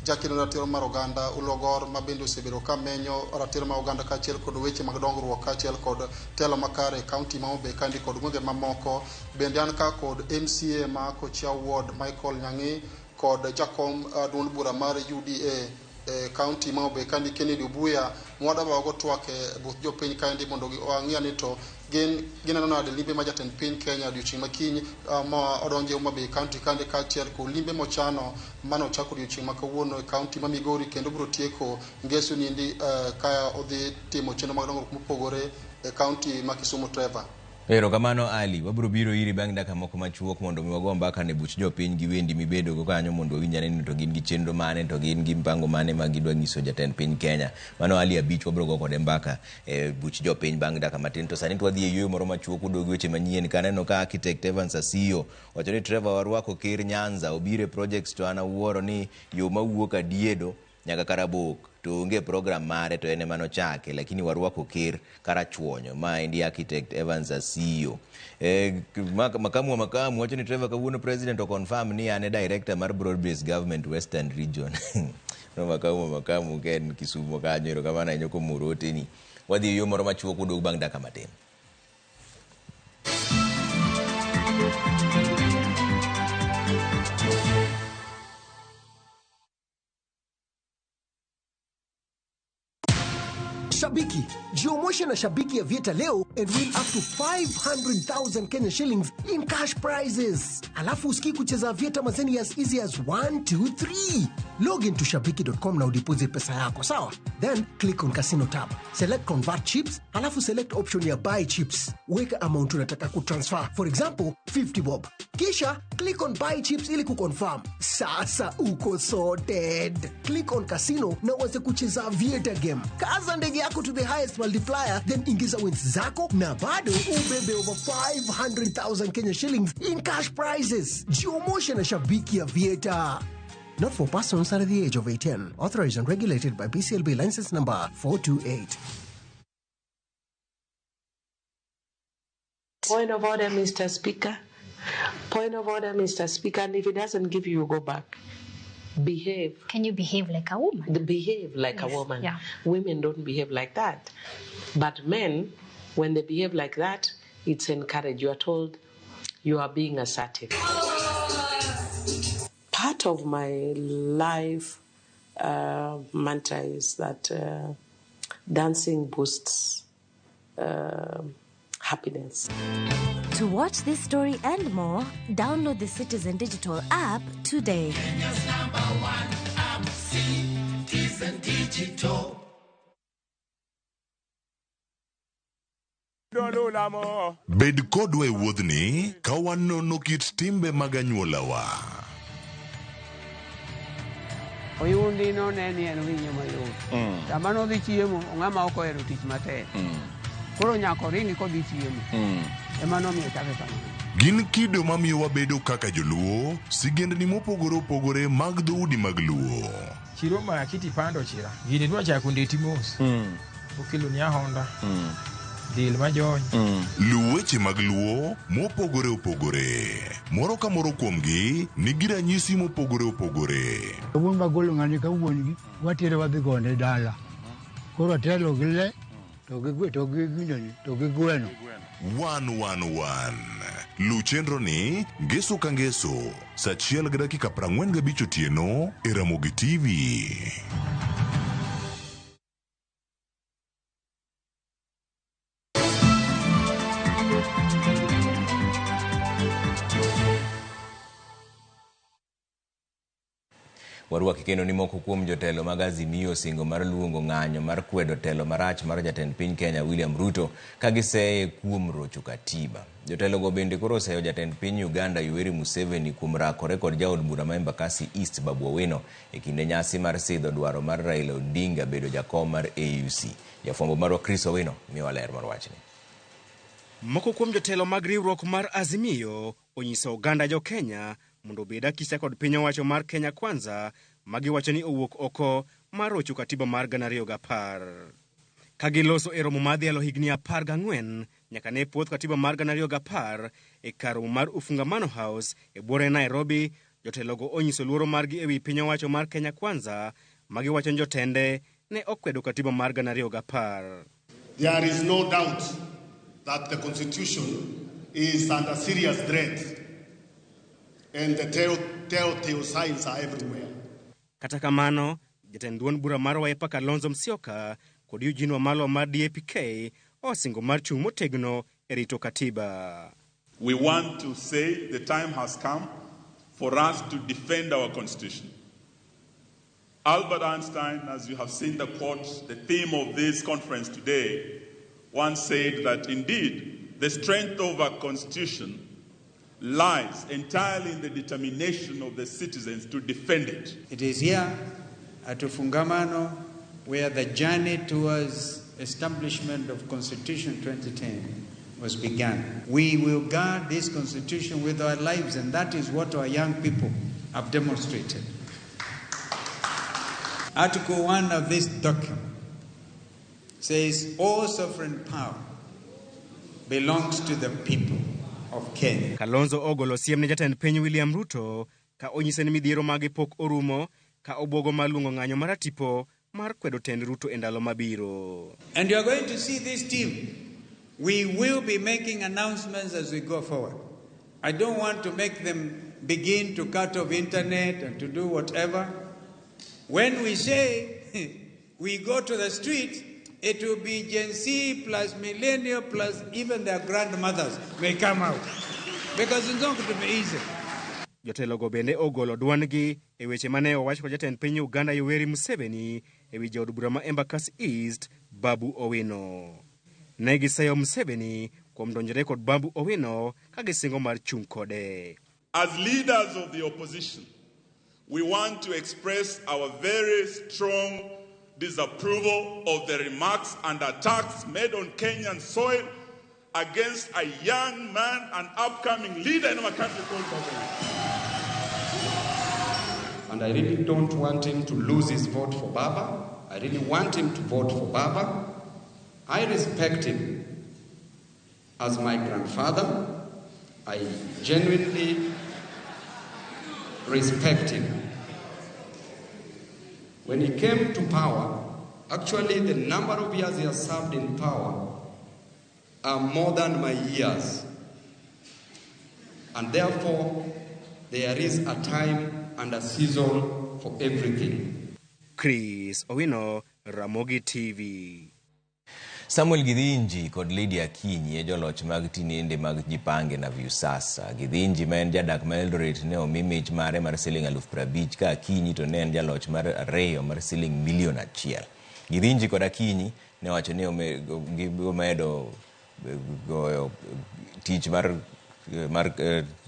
jakedo ratiro mar oganda Ulogor ma bende osebedo ka menyo ratiro mar oganda kaachiel kod weche mag dongruok kaachiel kod telo makare e kaunti ma Homa Bay kaendi kod gwenge mamoko. Bende an ka kod MCA ma Kochia Ward Michael Nyang'i kod jakom duond bura mar UDA e kaunti ma Homa Bay kaendi Kennedy Obuya mwadwa twak e buth jopiny kaendi mondo wang'i ni to gin gineno nade limbe ma jatend piny Kenya odiochieng' makiny ma odonjo e Homa Bay kaunti kaendi kaachiel kod limbe mochano mane ochako odiochieng' ma kawuono e kaunti ma Migori kendo biro tieko ngeso niendi ka odhi timo chenro mag dongruok mopogore e kaunti ma Kisumu. Trevor. Erokamano Ali, wabiro biro iri bang' dakika moko machuok mondo mi wago mbaka ne buch jopiny gi wendi mibedogo kanyo mondo wawinj ane ni to gin gi chenro mane to gin gi mpango mane ma gidwa nyiso jatend piny Kenya. Mano Ali Abich, wabiro go kode mbaka e buch jopiny bang' dakika matin. To sani to wadhi e yueyo moro machuok waduogo gi weche manyien. Kaneno ka Architect Evans Asiyo wacho ni Trevor warwako ker Nyanza obiro e projects to an awuoro ni yo mawuok Adiedo nyaka Karabok to onge program mare to en ema nochake, lakini warwako ker Karachuonyo. Ma endi Architect Evans Asiyo. Makamu wa makamu wacho ni Trevor kawuono president o confirm ni an e director mar Broad Based Government Western Region. No makamu wa makamu ken Kisumo kanyo, erokamano ahinya kuom oro oteni. Wadhi e yo moro machuok waduog bang' dakika matin. Shabiki, jiomoshe na Shabiki Aviator leo and win up to 500,000 Kenya shillings in cash prizes. Alafu usikii kucheza Aviator mazeni as easy as 1, 2, 3. Log into shabiki.com na udeposit pesa yako, sawa? Then click on casino tab. Select convert chips, alafu select option ya buy chips. Weka amount unataka kutransfer. For example, 50 bob. Kisha click on buy chips ili kuconfirm. Sasa uko sorted. Click on casino na uanze kucheza Aviator game. Kaza ndege yako to the highest multiplier, then ingiza wins zako na bado ubebe over 500,000 Kenya shillings in cash prizes. Jiomoshe na Shabiki Aviator. Not for persons under the age of 18. Authorized and regulated by BCLB license number 428. Point of order, Mr. Speaker. Point of order, Mr. Speaker. And if it doesn't give you, you go back. Behave. Can you behave like a woman? Behave like Yes, a woman. yeah. Women don't behave like that. But men, when they behave like that, it's encouraged. You are told you are being assertive. Part of my life mantra is that dancing boosts happiness. To watch this story and more, download the Citizen Digital app today. Kenya's number one app, Citizen Digital. Bed kodwa e wuodhni ka wanono kit timbe mag anyuolawa. Oyundi none ni en winyo mayot. Sama nodhi chiemo, ng'ama ok ohero tich matek. Koro nyaka oringi kodhi chiemo. Ema nomiyo chake kamano. Gin kido mamiyo wabedo kaka joluo, sigendni mopogore opogore mag dhoudi mag luo. Chiro ma kiti pando chira. Gini dwa chako ndeti mos. Okelo ni ahonda. Del majony. Luw weche mag luo mopogore opogore. Moro ka moro kuomgi nigi ranyisi mopogore opogore. Wuon magolo ng'ani ka wuon gi watere wadhi gone dala. Koro atelo gi le to gi gwe to gi gineni to gi gweno. 111. Luw chenro ni ngeso ka ngeso saa 1:45 otieno e Ramogi TV. Warwaki kendo ni moko kuom jotelo mag Azimio osingo mar luongo ng'anyo mar kwedo telo marach mar jatend piny Kenya William Ruto ka giseye kuom rocho katiba. Jotelogo bende koro oseyo jatend piny Uganda Yoweri Museveni kuom rakore kod jaod bura ma Embakasi East Babu Owino e kinde nyasi mar sidho dwaro mar Raila Odinga bedo jakom mar AUC. Jafwambo marwa Chris Owino miyowa ler mar wachni. Moko kuom jotelo mag riwruok mar Azimio onyiso oganda jo Kenya mondo obed akisa kod piny owacho mar Kenya Kwanza ma giwacho ni owuok oko mar rocho katiba mar 2010. Ka giloso e romo mar dhialo higni 14 nyaka ne puoth katiba mar 2010 e kar romo mar Ufungamano House e buore Nairobi, jotelogo onyiso luoro margi ewi piny owacho mar Kenya Kwanza ma giwacho ni jotende ne okwedo katiba mar 2010. There is no doubt that the Constitution is under serious threat and the telltale signs are everywhere. Kata kamano, jatend duond bura mar Wiper Kalonzo Musyoka kod Eugene Wamalwa mar DAP-K osingo mar chung' motegno e rito katiba. We want to say the time has come for us to defend our Constitution. Albert Einstein, as you have seen the quote, the theme of this conference today, once said that indeed the strength of a constitution lies entirely in the determination of the citizens to defend it. It is here at Ufungamano where the journey towards establishment of Constitution 2010 was begun. We will guard this constitution with our lives, and that is what our young people have demonstrated. Article 1 of this document says all sovereign power belongs to the people of Kenya. Kalonzo ogolo siem ne jatend piny William Ruto ka onyise ni midhiero mage pok orumo ka obwogo mar luongo ng'anyo maratipo mar kwedo tend Ruto e ndalo mabiro. And you are going to see this team. We will be making announcements as we go forward. I don't want to make them begin to cut off internet and to do whatever. When we say we go to the street, It will be Gen Z plus millennial plus even their grandmothers may come out. Because it's not going to be easy. Jotelogo bende ogolo duondgi e weche mane owach kod jatend piny Uganda Yoweri Museveni ewi jaod bura ma Embakasi East Babu Owino. Ne giseyo Museveni kuom donjore kod Babu Owino ka gisingo mar chung' kode. As leaders of the opposition, we want to express our very strong disapproval of the remarks and attacks made on Kenyan soil against a young man and upcoming leader in our country called Babu Owino. And I really don't want him to lose his vote for Baba. I really want him to vote for Baba. I respect him as my grandfather. I genuinely respect him. When he came to power, actually the number of years he has served in power are more than my years. And therefore, there is a time and a season for everything. Chris Owino, Ramogi TV. Samuel Githinji kod Lydia Akinyi e joloch mag tinende mag Jipange na Viusasa. Githinji ma en jadak ma Eldoret ne omi mich mare mar siling 50,000 ka Akinyi to ne en jaloch mar ariyo mar siling 1 million. Githinji kod Akinyi ne owacho ni gibiro medo goyo tich mar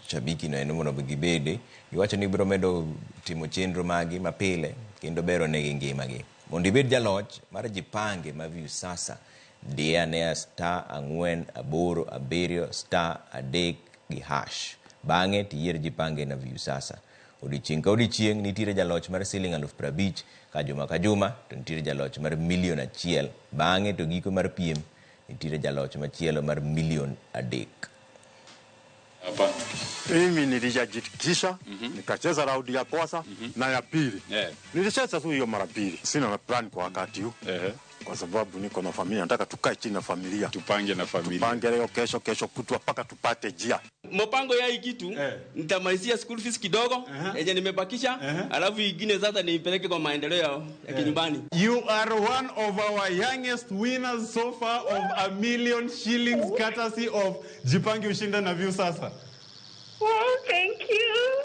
shabiki no endo mondo gibede. Giwacho ni gibiro medo timo chenro magi mapile kendo bero negi ngimagi. Mondo ibed jaloch mar Jipange ma Viusasa, diya ne *487 *3#. Bang'e tiyier Jipange na Viusasa. Odiechieng' ka odiechieng' nitiere jaloch mar siling 50,000 ka juma ka juma to nitiere jaloch mar 1 million. Bang'e to giko mar piem nitiere jaloch machielo mar 3 million. Mimi nilijiandikisha, nikacheza raundi ya kwanza na ya pili. Nilicheza tu hiyo mara mbili. Sina plan kwa wakati huu. Kwa sababu niko na familia, nataka tukae chini na familia. Tupange na familia. Tupange leo, kesho, kesho kutwa mpaka tupate njia. Mpango ya hii kitu, nitamalizia school fees kidogo, yenye nimebakisha, alafu ingine sasa niipeleke kwa maendeleo ya kinyumbani. You are one of our youngest winners so far of 1 million shillings courtesy of Jipange Ushinda na Viusasa. Well, thank you.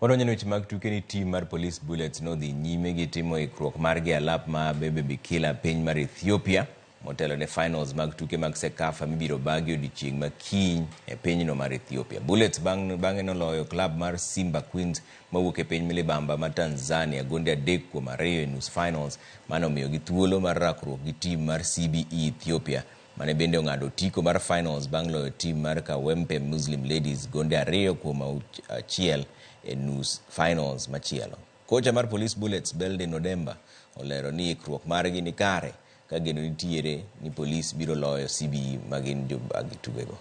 Wadonjo ne weche mag tuke ni tim mar Police Bullets nodhi nyime gi timo ikruok margi e alap ma Abebe Bikila piny mar Ethiopia motelo ne finals mag tuke mag CECAFA mibiro bagi odiechieng' ma kiny e pinyno mar Ethiopia. Bullets bang'e noloyo klab mar Simba Queens mawuok e piny Milibamba ma Tanzania gonde 3-2 e nus finals mane omiyogi thuolo mar rakruok gi tim mar CBE Ethiopia mane bende ong'ado otiko mar finals bang' loyo tim mar Kawempe Muslim Ladies gonde 2-1 e nus finals machielo. Kocha mar Police Bullets Belden Odemba olero ni ikruok margi ni kare ka geno nitiere ni Police biro loyo CBE magin jobagi tugego.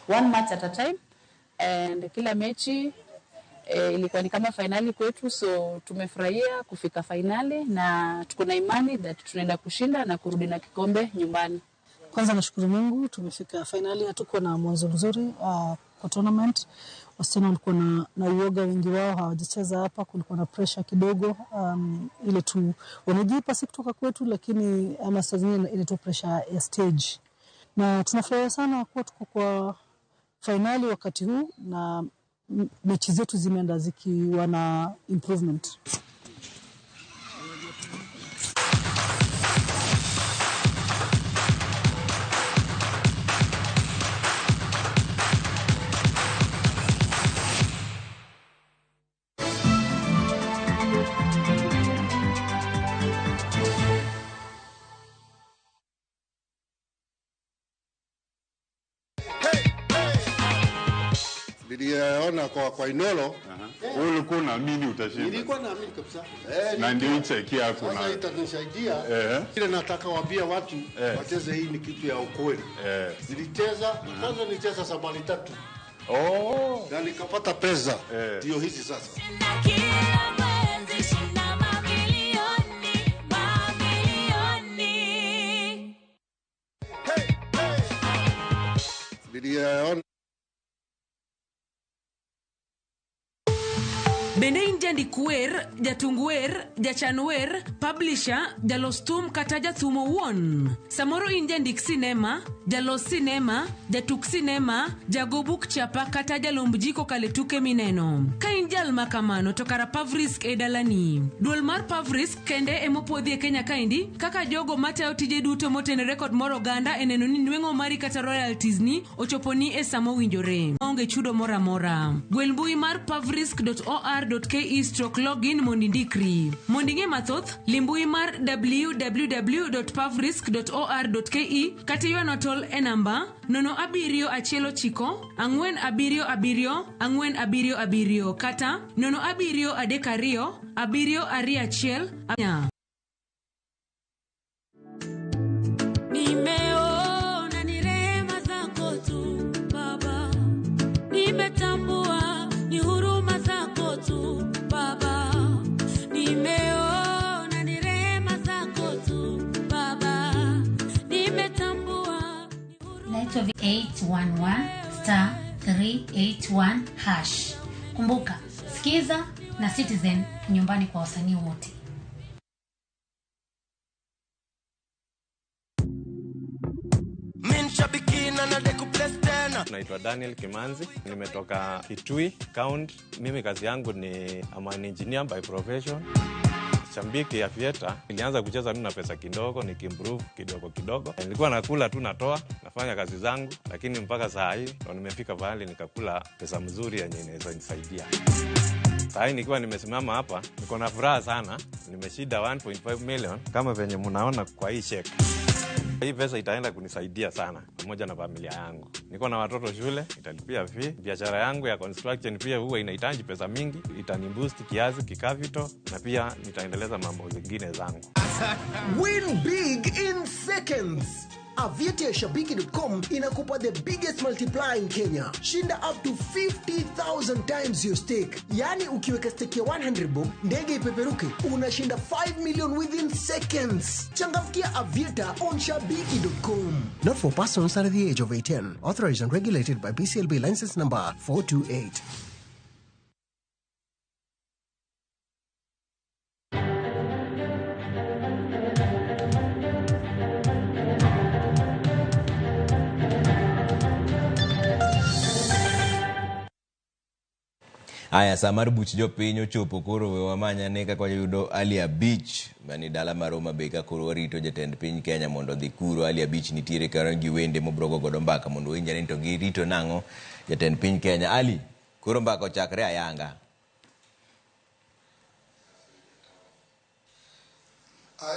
One match at a time, and kila mechi ilikuwa ni kama finali kwetu, so tumefurahia kufika finali na tuko na imani that tunaenda kushinda na kurudi na kikombe nyumbani. Kwanza nashukuru Mungu tumefika finali. Hatukuwa na mwanzo mzuri kwa tournament. Wasichana walikuwa na uoga, wengi wao hawajacheza hapa, kulikuwa na pressure kidogo, ile tu wanajipa si kutoka kwetu, lakini ama saa zingine inatoa pressure ya stage. Na tunafurahia sana kuwa tuko kwa finali wakati huu na mechi zetu zimeenda zikiwa na improvement. Niliona kwa Inolo. Wewe ulikuwa unaamini utashinda? Nilikuwa naamini kabisa. Na ndio cheki yako na. Sasa itanisaidia. Ile nataka waambia watu wacheze, hii ni kitu ya ukweli. Nilicheza, kwanza nilicheza sabali 3. Oh. Na nikapata pesa. Ndio hizi sasa. Bende in jandik wer, jatung wer, jachan wer, publisher, jalos thum kata jathum owuon? Samoro in jandik sinema, jalos sinema, jatuk sinema, jago buk chapa kata jalomb ji kokalo e tuke mineno. Ka in jal ma kamano to kara Pavrisk e dalani. Duol mar Pavrisk kende emopuodhi e Kenya kaendi kaka jogo matayo tije duto motenore kod mor oganda e neno ni nweng'o mari kata royalties ni ochoponi e sama owinjore. Maonge chudo moro amora. Gwel mbui mar pavrisk.or.ke/login mondo indikri. Mondo ing'e mathoth, lim mbui mar www.pavrisk.or.ke kata ywana tol e namba 0719 477 477 kata 0732 721. Nimeona ni rehema zako tu Baba, nimetambua ni huruma zako tu Baba, nimeona ni rehema zako tu Baba, nimetambua. Naitwa 811 star 381 hash. Kumbuka, sikiza na Citizen nyumbani kwa wasanii wote. Naitwa Daniel Kimanzi, nimetoka Kitui County. Mimi kazi yangu ni I'm an engineer by profession. Shabiki ya Aviator, nilianza kucheza mimi na pesa kidogo, nikiimprove kidogo kidogo. Nilikuwa nakula tu natoa, nafanya kazi zangu, lakini mpaka saa hii ndo nimefika pahali nikakula pesa mzuri yenye inaweza nisaidia. Saa hii nikiwa nimesimama hapa, niko na furaha sana. Nimeshinda 1.5 million kama venye mnaona kwa hii check. Hii pesa itaenda kunisaidia sana pamoja na familia yangu. Niko na watoto shule, italipia fee. Biashara yangu ya construction pia huwa inahitaji pesa mingi, itaniboost kiasi kicapital na pia nitaendeleza mambo zingine zangu. Win big in seconds. Aviator Shabiki.com inakupa the biggest multiplier in Kenya. Shinda up to 50,000 times your stake. Yani ukiweka stake ya 100 bob, ndege ipeperuke, unashinda 5 million within seconds. Changamkia Aviator on Shabiki.com. Not for persons under the age of 18. Authorized and regulated by BCLB license number 428. Aya, saa mar buch jopiny ochopo koro we wamanyane kaka wayudo Ali Abich mani dala mar Homa Bay ka koro warito jatend piny Kenya mondo odhi kuro. Ali Abich nitiere kanyo gi wende mobro go godo mbaka mondo winjane ni to girito nang'o jatend piny Kenya. Ali, koro mbaka ochakre ayanga.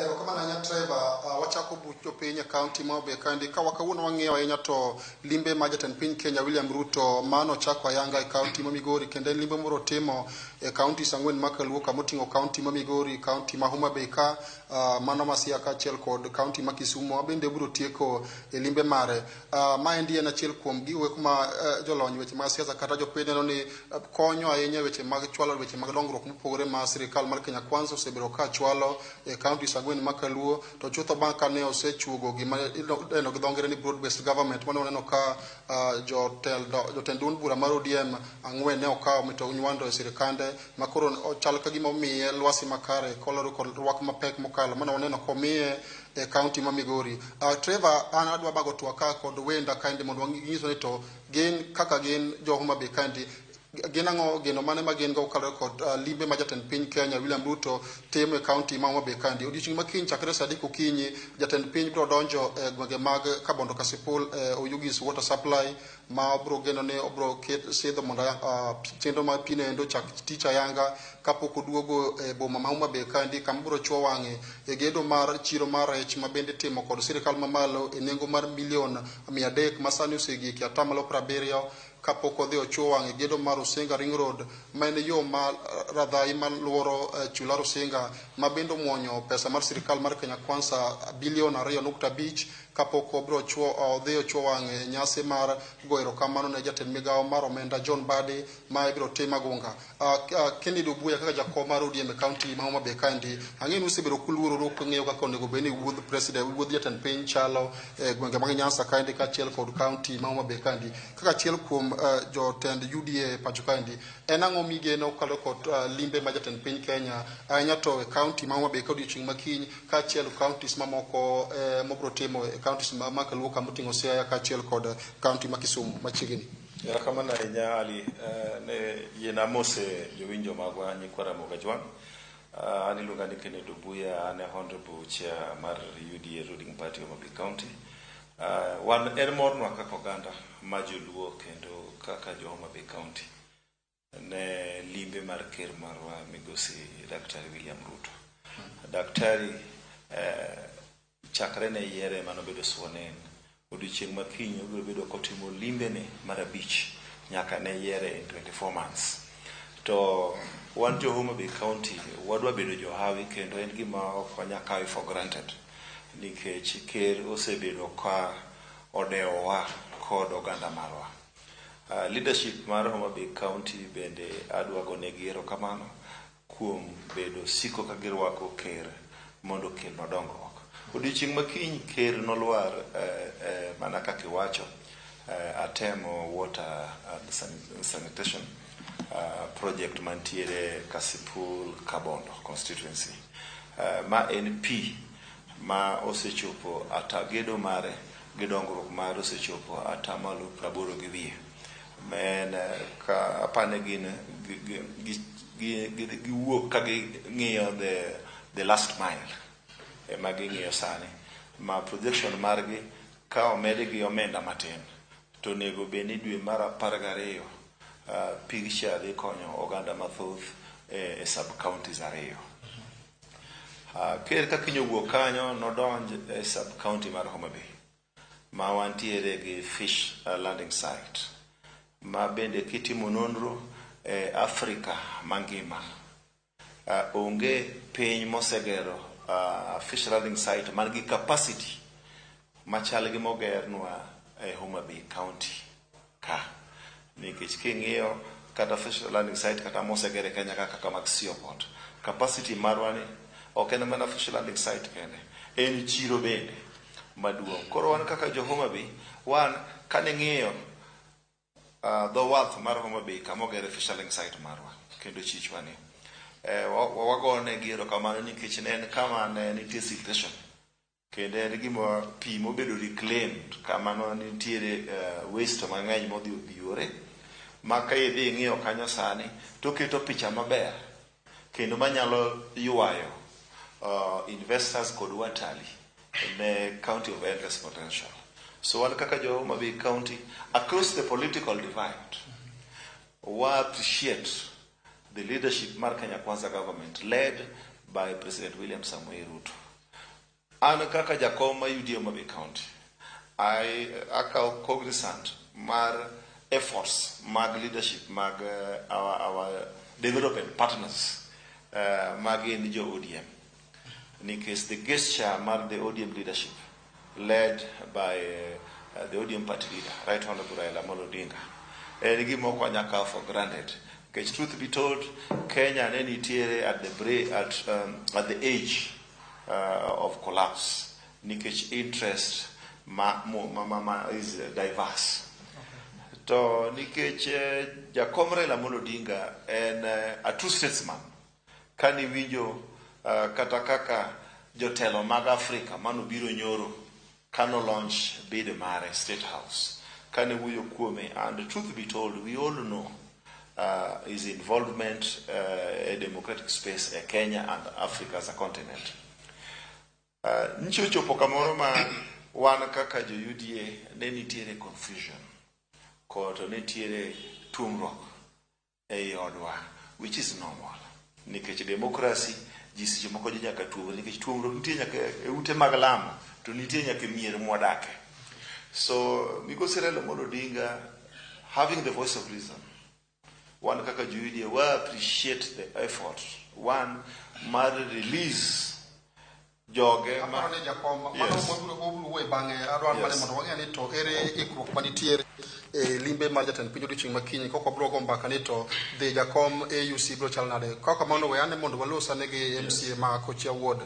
Erokamano ahinya Trevor. Wachako buch jopiny e kaunti ma Homa Bay kaendi. Ka kawuono wang'iyo ahinya to limbe ma jatend piny Kenya William Ruto mano ochako ayanga e kaunti ma Migori, kendo en limbe moro timo e kaunti ang'wen ma kaluo kamoting'o kaunti ma Migori, kaunti ma Homa Bay ka, mano ma Siaya kaachiel kod kaunti ma Kisumu bende biro tieko e limbe mare. Maendi en achiel kuom gigo ma jolony weche mag siasa kata jopiny neno ni konyo ahinya e weche mag chwalo weche mag dongruok mopogore ma sirikal mar Kenya Kwanza osebedo ka chwalo e kaunti ang'wen ma kaluo. To chutho bang' kane osechuogo gima idendo gi dho ngere ni broad based government, mane waneno ka jotend duond bura mar ODM ang'wen ne okawo mito nywando e sirikande ma koro ochal ka gima omiye lwasi makare kolore kod rwak mapek mokalo mane waneno komiye e kaunti ma Migori. Trevor, an adwa bago twak ka kod wenda kaendi mondo wang'iswa ni to gin kaka gin jo Homa Bay kaendi gin ang'o geno mane ma gin go kaluwore kod limbe ma jatend piny Kenya William Ruto timo e kaunti ma Homa Bay kaendi. Odiochieng' ma kiny chakre saa 3 okinyi jatend piny biro donjo e gwenge mag Kabondo Kasipul e Oyugis Water Supply ma obro geno ni obro sidho mondo chenro mar pi noendo chak tich ayanga kapok oduogo e boma ma Homa Bay kaendi kama biro chuo wang'e e gedo mar chiro mar rech ma bende itimo kod sirikal mamalo e nengo mar milion 300 ma sani osegik e 70% kapok odhi ochuo wang'e gedo mar Rusinga Ring Road ma en yo ma radhai maluoro chula Rusinga ma bende omuonyo pesa mar sirikal mar Kenya Kwanza bilion 2.5 Kapok obiro chuo odhi ochuo wang'e e nyasi mar goyo erokamano ne jatend migawo mar omenda John Mbadi ma ibiro tim Agunga. Kennedy Obuya kaka jakom mar ODM e kaunti ma Homa Bay kaendi, ang'eyo ni usebedo kuluororu kung'iyo kaka onego bed ni wuodh president, wuodh jatend piny chalo e gwenge mag Nyanza kaendi kaachiel kod kaunti ma Homa Bay kaendi. Kaka achiel kuom jotend UDA e pacho kaendi, en ang'o migeno kokalo kod limbe ma jatend piny Kenya ahinya to e kaunti ma Homa Bay ka odiochieng' ma kiny kaachiel counties mamoko mobiro timo e counties ma kaluo kamoting'o Siaya kaachiel kod kaunti ma Kisumu machiegni. Erokamano ahinya Ali, ne yiena amose jowinjo magwa nyikwa Ramogi Ajwang'. An iluonga ni Kennedy Obuya, an e Honorable Chair mar UDA ruling party Homa Bay County. Wan en mornwa kaka oganda ma joluo kendo kaka jo Homa Bay County ne limbe mar ker marwa migosi Daktari William Ruto. Daktari chakre ne yiere manobedo sworn in, odiochieng' ma kiny obiro bedo kotimo limbene mar 5 nyaka ne yiere in 24 months. To wan jo Homa Bay County wadwa bedo johawi kendo en gima ok wanyal kawe for granted nikech ker osebedo ka odewowa kod oganda marwa. Leadership mar Homa Bay County bende adwa gonegi erokamano kuom bedo siko ka girwako ker mondo okelnwa dongruok. Odiochieng' ma kiny ker nolwar mana kaka iwacho Atemo Water and Sanitation project mantiere Kasipul Kabondo constituency. Ma en pi ma osechopo ata gedo mare gi dongruok mare osechopo atamalo 80 gi wiye. Ma en ka apane gin giwuok ka ging'iyo the last mile ema ging'iyo sani ma projection margi ka omed gi omenda matin to onego bed ni dwe mar 12 pigcha dhi konyo oganda mathoth e sub counties 2. Ker ka kiny owuok kanyo nodonj e sub county mar Homa Bay ma wantiere gi fish landing site ma bende kitimo nonro e Afrika mangima onge piny mosegero fish landing site man gi capacity machal gi mogernwa e Homa Bay County ka, nikech king'iyo kata fish landing site kata moseger e Kenya ka kaka mag Seaport, capacity marwa ni ok en mana fish landing site kende, en chiro bende maduong'. Koro wan kaka jo Homa Bay, wan kaning'iyo dho wath mar Homa Bay kama ogere fish landing site marwa kendo chichwa ni wagone gi erokamano nikech ne en kama ne nitie siltation kendo en gima pi mobedo reclaimed kama no nitiere waste mang'eny modhi obiyore ma ka idhi ing'iyo kanyo sani toketo picha maber kendo manyalo ywayo investors kod watalii ne county of endless potential. So wan kaka jo Homa Bay County, across the political divide, wa appreciate the leadership mar Kenya Kwanza government led by President William Samoei Ruto. An kaka jakom ma UDA Homa Bay County, I akaw cognizant mar efforts mag leadership mag our development partners ma gin jo ODM. Nikech the gesture mar the ODM leadership led by the ODM party leader, Right Honorable Raila Amolo Odinga, en gima ok wanyal kawo for granted. Nikech truth be told, Kenya ne nitiere at the, bra- at the edge of collapse nikech interest ma is diverse. To nikech jakom Raila Amolo Odinga en a true statesman, kaniwinjo kata kaka jotelo mag Afrika manobiro nyoro kano launch bid mare State House, kane wuoyo kuome, and truth be told, we all know his involvement e democratic space e Kenya and Africa as a continent. Nchi ochopo kamoro ma wan kaka jo UDA ne nitiere confusion kod nitiere tuomruok ei odwa, which is normal nikech democracy ji seche moko ji nyaka tuomre nikech tuomruok nitie nyaka e ute mag lamo to nitie nyaka e mier mwadake. So migosi Raila Amolo Odinga, having the voice of reason, wan kaka jo UDA wa appreciate the effort one mar release Joge ma Aparo ni jakom mano Yes. wabiro wabiro wuoye bang'e adwaro mana Yes. mondo wang'e ni to ere ikruok manitiere e limbe mar jatend piny odiochieng' makinyi kok wabiro go mbaka ni to dhi jakom AUC biro chal nade kaka kamano we ane mondo walos ane gi MCA ma Kochia Ward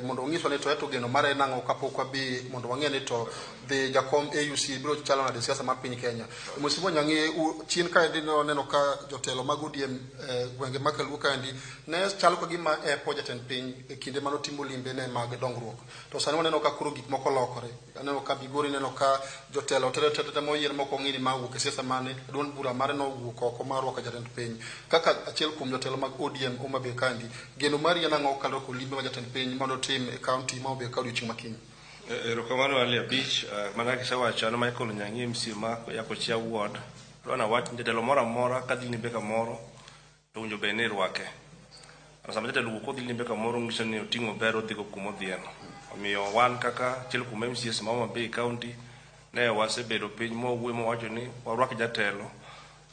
mondo onyiswa ni to eto geno mare en ang'o kapok wabi mondo wang'e ni to dhi jakom AUC biro chalo nade e siasa mar piny Kenya. Mheshimiwa Nyang'e chien kaendi ne waneno ka jotelo mag ODM gwenge ma Kaluo kaendi ne chalo ka gima epo jatend piny e kinde manotimo limbe ne mag dongruok. To sani waneno ka koro gik moko lokore. Aneno ka Migori neno ka jotelo te te te moyier moko ong'e ni ma owuok e siasa mane duond bura mare nowuok oko mar rwako jatend piny. Kaka achiel kuom jotelo mag ODM Homa Bay kaendi, geno mari en ang'o kaluwore kod limbe ma jatend piny mondo otim e kaunti ma Homa Bay ka odiochieng' makinyi? Erokamano Ali Abich, mana kaka isewacho an Michael Nyang'i MCA ma Yakochia Ward. Adwa nawach ni jatelo moro amora kadhi limbe kamoro to owinjo bed ni irwake. Sama jatelo owuok odhi limbe kamoro nyiso ni oting'o ber odhigo kumodhiyeno. Omiyo wan kaka achiel kuom MCAs ma Homa Bay County ne wasebedo piny mowuoyo mowacho ni warwak jatelo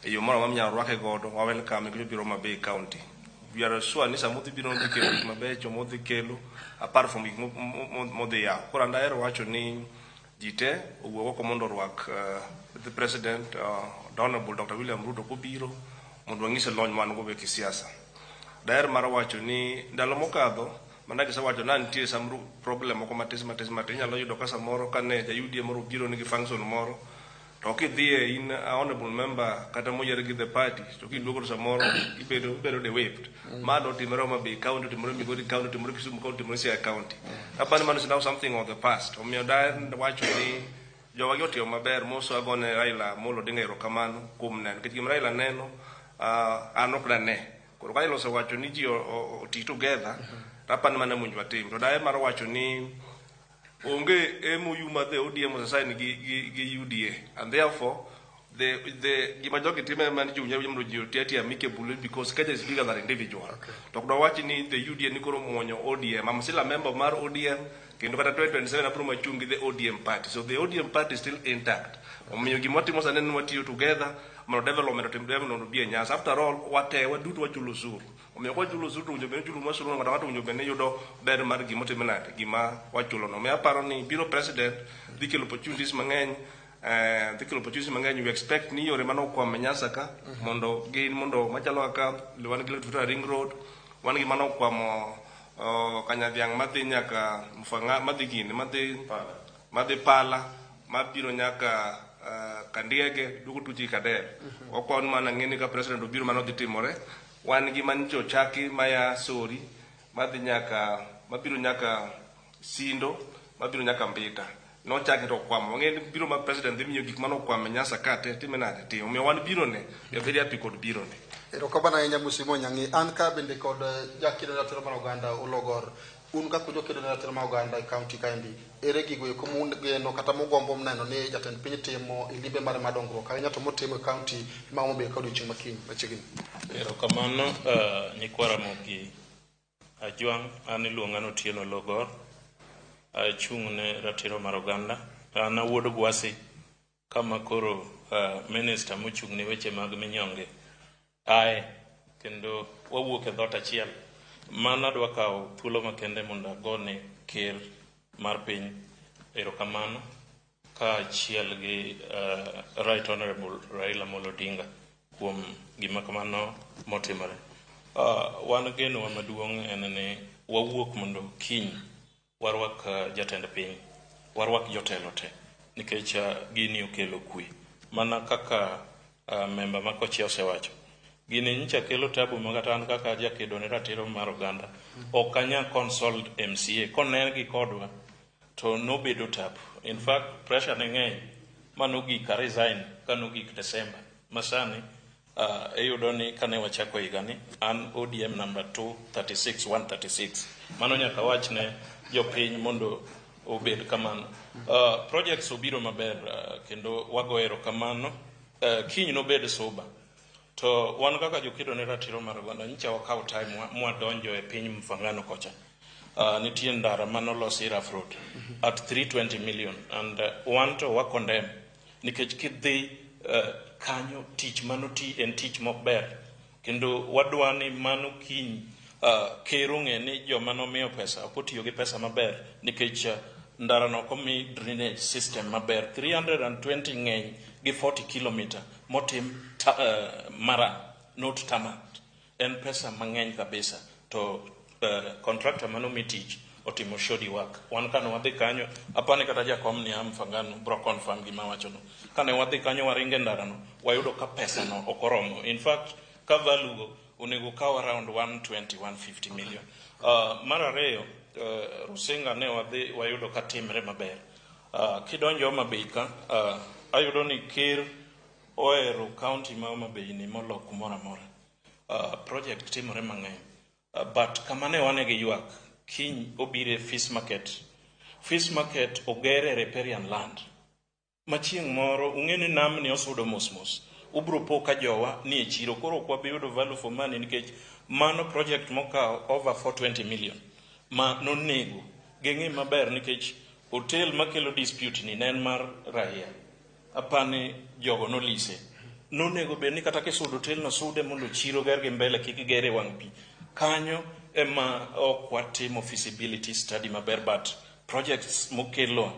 e yo moro amora minyalo rwake godo wa welcome nikech obiro Homa Bay County. We are sure ni sama odhi biro odhi kelo gik mabecho modhi kelo apart from gik modhi yawo. Koro an dahero wacho ni ji te owuog oko mondo orwak the president the Honorable Dr. William Ruto kobiro mondo wanyise lony ma wan go e kisiasa. Daher mar wacho ni ndalo mokadho mana kisewacho na nitie some problem moko matis matis matis inyalo yudo ka samoro kane ja UDA moro obiro nigi function moro to kidhiye in a honorable member kata moyier gi the party to kiduogo to samoro ibedo the whipped. Ma notimore Homa Bay County, otimore Migori County, otimore Kisumu County, otimore Siaya County. Apani mano is now something of the past. Omiyo daher wacho ni jowa gi otimo maber moso agone Raila Amolo Odinga erokamano kuom neno nikech gima Raila neno an ok dane. Koro ka Raila osewacho ni ji oti together to apani mano ema owinjo watim. To daher mar wacho ni onge MOU ma the ODM osesign gi UDA and therefore the gima jogi timo ema ni ji winjo mondo ji oti ati amicably because Kenya is bigger than individual. To ok dwawach ni the UDA ni koro muonyo ODM. I'm still a member mar ODM kendo kata 2027 abiro machung gi the ODM party. So the ODM party is still intact. Omiyo gima watimo sani en ni watiyo together mondo development otim development obi e Nyasa. After all wate waduto wachulo osuru. Omiyo ka wachulo osuru to owinjo bed ni chulo mwasulo ng'ato ng'ato owinjo bed ni yudo ber mar gima otim nade gima wachulo no. Omiyo aparo ni biro president dhi kelo opportunities mang'eny dhi kelo opportunities mang'eny. We expect ni yore mane okwamo e Nyasa ka mondo gin mondo machalo kaka wan gi Lake Victoria Ring Road, wan gi mane okwamo Kanyadhiang' madhi nyaka Mfang'a madhi gini madhi Pala mabiro nyaka Kandiege duogo tuchi Kader. Wakwayo ni mana ng'e ni ka president obiro mano dhi timore. Wan gi manyicho ochaki maya Sori madhi nyaka mabiro nyaka Sindo mabiro nyaka Mbita. Nochaki to okwamo. Wang'e ni biro ma president dhi miyo gik mane okwamo e Nyasa ka te time nade timo. Omiyo wan biro ne we are very happy kod biro ne. Erokamano ahinya Mheshimiwa Nyang'i. An ka bende kod jakedo ne ratiro mar oganda Ologor. Un kaka jokedo ne ratiro mar oganda e kaunti kaendi, ere gigo eko mugeno kata mugombo neno ni jatend piny timo e limbe mare mar dongruok ahinya to motimo e kaunti ma Homa Bay ka odiochieng' makiny machiegni? Erokamano nyikwa Ramogi Ajwang', an iluonga ni Otieno Logor, achung' ne ratiro mar oganda. An awuod Gwasi kama koro minister mochung' ne weche mag minyonge ae kendo wawuok e dhoot achiel. Mano adwa kawo thuolo makende mondo agone ker mar piny erokamano kaachiel gi Right Honorable Raila Amolo Odinga kuom gima kamano motimore. Wan genowa maduong' en ni wawuok mondo kiny warwak jatend piny, warwak jotelo te nikech gini okelo kwe. Mana kaka memba ma Kochia osewacho, gini nyicha kelo tabu ma kata an kaka jakedo ne ratiro mar oganda ok anya consult MCA konergi kodwa to nobedo tabu. In fact pressure ne ng'eny manogik a resign kanogik December masani iyudo ni kane wachako higani an ODM number 236 136 mano nyaka wach ne jopiny mondo obed kamano. Projects obiro maber kendo wago erokamano. Kiny nobed sober. To wan kaka jokedo ne ratiro mar oganda nyicha wakawo time mwadonjo e piny Mfangano kocha. Nitie ndara manolosi rough road at 320 million and wan to wa condemn nikech kidhi kanyo tich manoti en tich mok ber kendo wadwa ni mano kiny Ker ong'e ni joma nomiyo pesa ok otiyo gi pesa maber nikech ndara no ok omi drainage system maber. 320 ng'eny gi 40 kilometer motim mara not tarmac en pesa mang'eny kabisa to contractor manomi tich otimo shoddy work. Wan kane wadhi kanyo, apani kata jakom ni Mfangano bro confirm gima awachono. Kane wadhi kanyo waringe ndarano, wayudo ka pesa no ok oromo. In fact, ka value go onego kaw around 120 150 million. Mar ariyo, Rusinga ne wadhi wayudo ka timre maber. Kidonjo Homa Bay ka, ayudo ni ker ohero county ma Homa Bay ni molo kumoro amora. Project timore mang'eny. But kama ne wane gi ywak, kiny obire fish market. Fish market oger e riparian land. Ma chieng' moro ung'e ni namni osudo mos mos. Ubro po ka jowa ni e chiro koro ok wabi yudo value for money nikech mano project mokawo over 420 million ma nonego ging'i maber nikech hotel makelo dispute ni ne en mar raia. Apani jogo nolise. Nonego bed ni kata kisudo hotel no sude mondo chiro ger gi mbele kik gere wang' pi. Kanyo ema ok watimo feasibility study maber but projects mokelo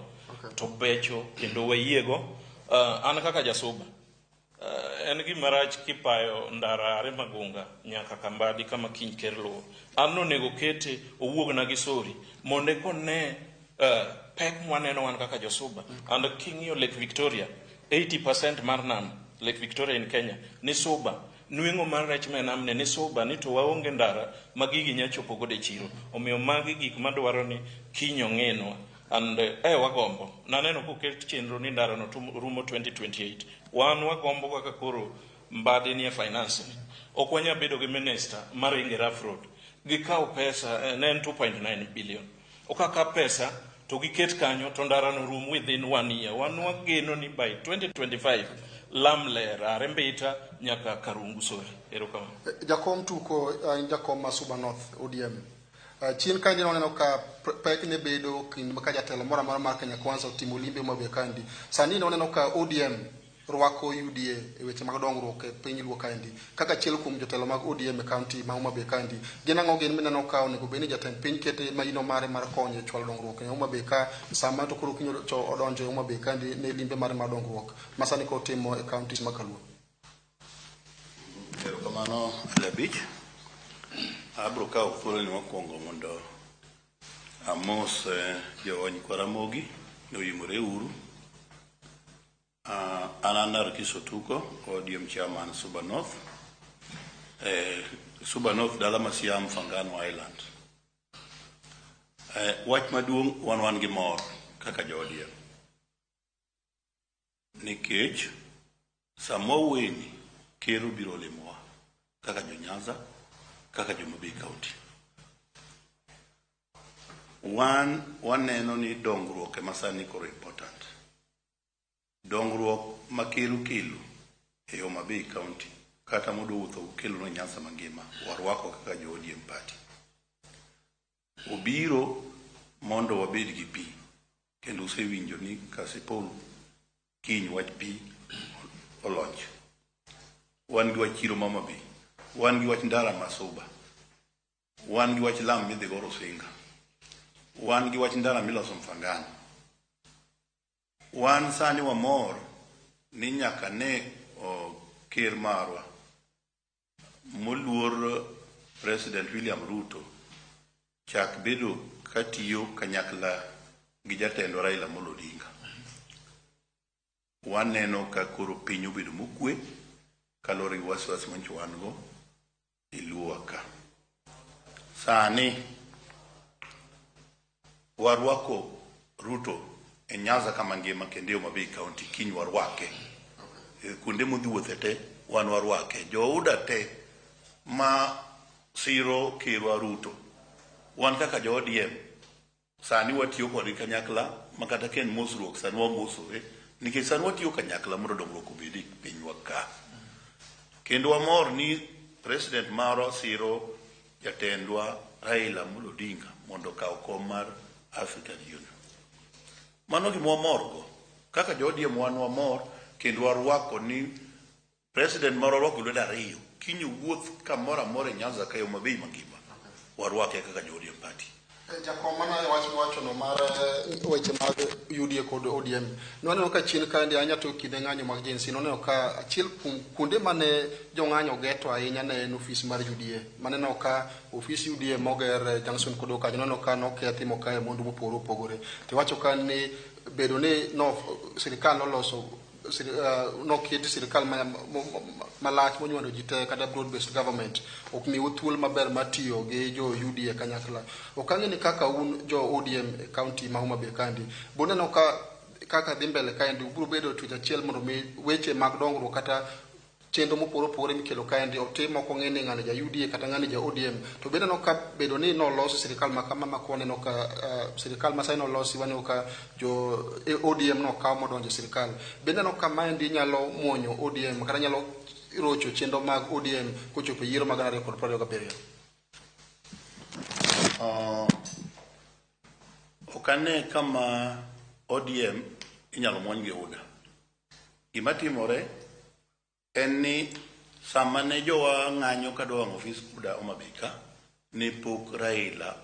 to becho kendo wayiego. An kaka jasuba en gima rach kipayo ndara are Magunga nyaka Kambadi kama kiny ker luwo. An nonego kete owuogna gi sori mondo eka one pek mwaneno wan kaka josuba. And king'iyo Lake Victoria, 80% mar nam Lake Victoria in Kenya ni suba. Nweng'o mar rech ma e namni ni suba ni to waonge ndara ma gigi nya chopo godo e chiro. Omiyo magi gik madwaro ni kiny ong'inwa. And wagombo. Naneno koket chenro ni ndara no rumo 2028. Wan wagombo kaka koro Mbadi nie finance ni. Ok wanyal bedo gi minister maringe rough road. Gikaw pesa, ne en 2.9 billion. Okaka pesa to giket kanyo to ndara no rum within 1 year. Wan wageno ni by 2025 lam ler are Mbita nyaka Karungu sori. Erokamano. Jakom tuko in jakom ma Suba North ODM. Chien kaendi waneno ka pek ne bedo kind ka jatelo moro amora mar Kenya Kwanza otimo limbe Homa Bay kaendi. Sani waneno ka ODM rwako UDA e weche mag dongruok e piny Luo kaendi. Kaka achiel kuom jotelo mag ODM e county ma Homa Bay kaendi. Gin ang'o gin mineno ka onego bed ni jatend piny kete maino mare mar konyo e chwalo dongruok e Homa Bay ka sama to koro kiny odonjo e Homa Bay kaendi ne limbe mare mar dongruok ma sani koro timo e counties ma Kaluo. Erokamano Alabich. Abro kawo thuoloni mokwongo mondo amos jo nyikwa Ramogi oyimore uru. An an Narkiso Tuko, ODM chairman Suba North. Suba North dala ma Siam Mfangano Island. Wach maduong' wan gi mor kaka jo ODM. Nikech sama weni ker obiro limowa kaka jo Nyanza, kaka jo Homa Bay County. Wan waneno ni dongruok ema sani koro important. Dongruok ma ker okelo e Homa Bay County kata modwa wuotho okelo ne Nyanza mangima warwako kaka jo ODM party. Obiro mondo wabed gi pi kendo usewinjo ni Kasipul kiny wach pi olonch. Wan gi wach chiro ma Homa Bay, wan gi wach ndara ma Suba, wan gi wach lam midhi go Rusinga, wan gi wach ndara miloso Mfangano. Wan sani wamor ni nyaka ne ker marwa moluor President William Ruto chak bedo katiyo kanyakla gi jatendwa Raila Amolo Odinga. Waneno ka koro piny obedo mokwe kaluwore gi wasiwasi manyocha wan go e Luowa ka. Sani warwako Ruto e Nyanza kama ngima kendo e Homa Bay County kiny warwake. Kuonde modhi wuothe te wan warwake. Jo UDA te ma siro kerwa Ruto wan kaka jo ODM sani watiyo kodgi kanyakla ma kata ka en mosruok sani wamosore nikech sani watiyo kanyakla mondo dongruok obed e pinywa ka. Kendo wamor ni president marwa siro jatendwa Raila Amolo Odinga mondo okaw kom mar African Union. Mano gima wamor go. Kaka jo ODM wan wamor kendo warwako ni president marwa orwako lwedo ariyo kiny owuoth kamoro amora e Nyanza ka e Homa Bay mangima. Warwake kaka jo ODM party. Jakom, mana e wach miwachono mar weche mag UDA kod ODM, nwaneno ka chien kaendi ahinya to kinde ng'anyo mag Gen Z, nwaneno ka achiel kuom kuonde mane jong'anyo geto ahinya ne en ofis mar UDA. Maneno ka ofis UDA moger junction kodo kanyo, nwaneno ka nokethi mokaye mwandu mopogore opogore. Tiwacho ka ni bedo ni no sirikal noloso noketi sirikal malach monywando ji te kata broad based government ok miu thuolo maber mar tiyo gi jo UDA kanyakla. Ok ang'e ni kaka un jo ODM e county ma Homa Bay kandi, buneno ka kaka dhi mbele kaendi ubiro bedo twech achiel mondo mi weche mag dongruok kata chenro mopogore opogore mikelo kaendi otim mok ong'e ni ng'ani ja UDA kata ng'ani ja ODM. To bende aneno ka bedo ni nolosi sirikal ma kama ma waneno ka sirikal ma sani nolosi, waneno ka jo ODM nokaw modonjo e sirikal. Bende aneno ka maendi nyalo muonyo ODM kata nyalo rocho chenro mag ODM kochopo e yiero mag 2027. Ok ane kama ODM inyalo muony gi UDA. Gima timore en ni sama ne jowa ng'anyo kadwa wang'o ofis UDA Homa Bay ka, ne pok Raila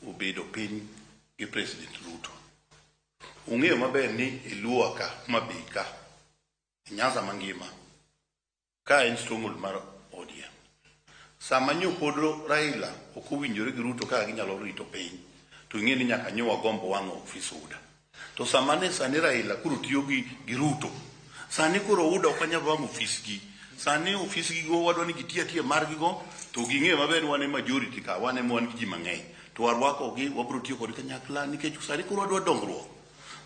obedo piny gi President Ruto. Ung'eyo maber ni e Luo ka, Homa Bay ka, e Nyanza mangima, ka en stronghold mar ODM. Sama nyo pod Raila ok owinjore gi Ruto kaka ginyalo rito piny, to ing'e ni nyaka nyo wagomb wang'o ofis UDA. To sama ne sani Raila koro tiyo gi Ruto, sani koro UDA ok wanyal wang'o ofisgi. Sani ofisgi go wadwa ni giti atiya margi go, to ging'e maber ni wan e majority ka, wan ema wan gi ji mang'eny. To warwakogi, wabiro tiyo kodgi kanyakla nikech sani koro wadwa dongruok.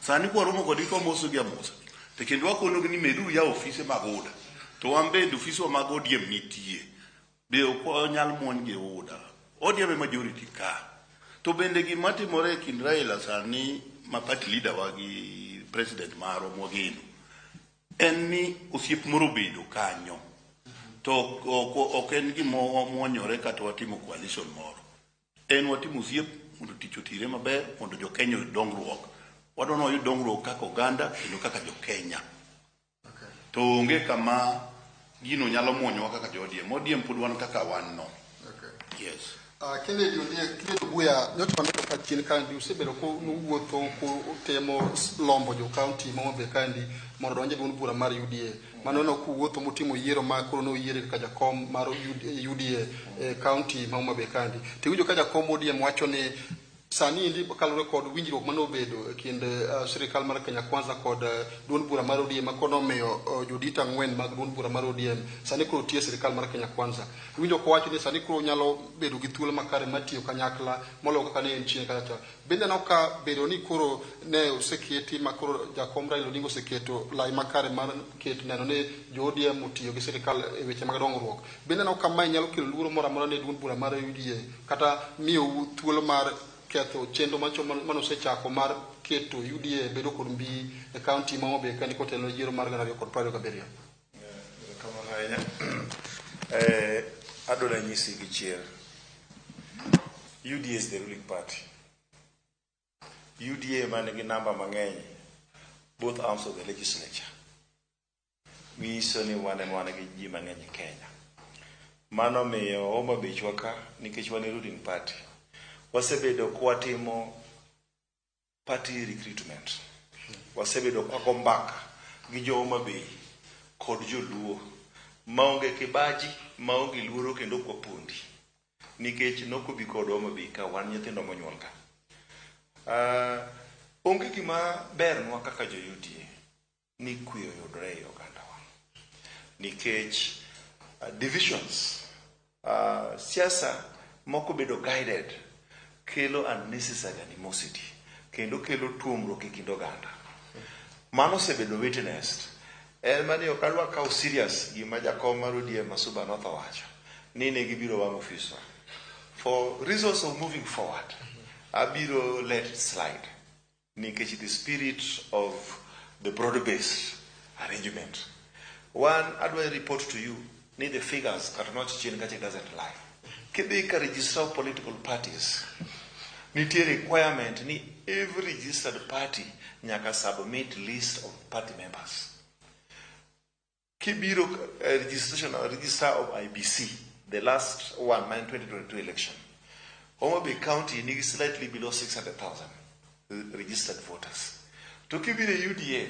Sani kwaromo kodgi to wamosogi amosa. To kendo wakonogi ni meduru yawo ofise mag UDA. To wan bende ofiswa mag ODM nitie. Be ok wanyal muony gi UDA. ODM e majority ka. To bende gima timore e kind Raila sani ma party leader wa gi president marwa mwageno en ni osiep moro obedo kanyo. To ok en gima wamuonyore kata watimo coalition moro. En watimo osiep mondo tich otire maber, mondo jo Kenya oyud dongruok. Wadwa ni wayud dongruok kaka oganda kendo kaka jo Kenya. To onge kama gino nyalo muonyowa kaka jo ODM. ODM pod wan kaka wan no. Yes. Kennedy Ondiek, Kennedy Obuya, nyocha waneno ka chien kandi usebedo ko nuwuotho ko utemo lombo jo county ma Homa Bay kandi mondo odonj e duond bura mar UDA. Mano no kuwuotho mutimo yiero ma koro noyiere kaka jakom mar UDA e county ma Homa Bay kandi. Tiwinjo ka jakom ODM wacho ni sani endi kaluwore kod winjruok mane obedo e kind sirikal mar Kenya Kwanza kod duond bura mar ODM ma koro nomiyo jodito 4 mag duond bura mar ODM sani koro tiyo e sirikal mar Kenya Kwanza. Iwinjo kowacho ni sani koro nyalo bedo gi thuolo makare mar tiyo kanyakla moloyo kaka ne en chien kacha. Bende aneno ka bedo ni koro ne oseketi ma koro jakom Raila Odinga oseketo lai makare mar keto neno ni jo ODM otiyo gi sirikal e weche mag dongruok. Bende aneno ka mae nyalo kelo luoro moro amora ne duond bura mar UDA kata miyou thuolo mar ketho chenro mane osechako mar keto UDA bedo kod mbi e county ma Homa Bay kandi kotelo ne yiero mar 2027. Erokamano ahinya. Adwa ranyisi gi chir. UDA is the ruling party. UDA man gi namba mang'eny both arms of the legislature. Nyiso ni wan ema wan gi ji mang'eny e Kenya. Mano miyo Homa Bay ka nikech wan e ruling party. Wasebedo kwatimo party recruitment. Wasebedo kwago mbaka gi jo Homa Bay kod joluo maonge kibaji, maonge luoro kendo ok wapondi. Nikech nokobi kodwa Homa Bay ka wan nyithindo monyuol ka. Onge gima bernwa kaka jo UDA ni kwe oyudore ei ogandawa. Nikech divisions, siasa moko bedo guided kelo unnecessary animosity kendo kelo tuomruok e kind oganda. Mano osebedo witnessed. En mani ok adwa kawo serious gima jakom mar ODM Masuba North owacho ni ne gibiro wang'o ofiswa. For reasons of moving forward, abiro let it slide. Nikech the spirit of the broad-based arrangement. One, adwa report to you ni the figures kata noch chien kacha doesn't lie. Kidhi ka register of political parties, nitie requirement ni every registered party nyaka submit list of party members. Kibiro registration register of IEBC, The last one, ma en 2022 election, Homa Bay County nigi slightly below 600,000 registered voters. To kibiro e UDA,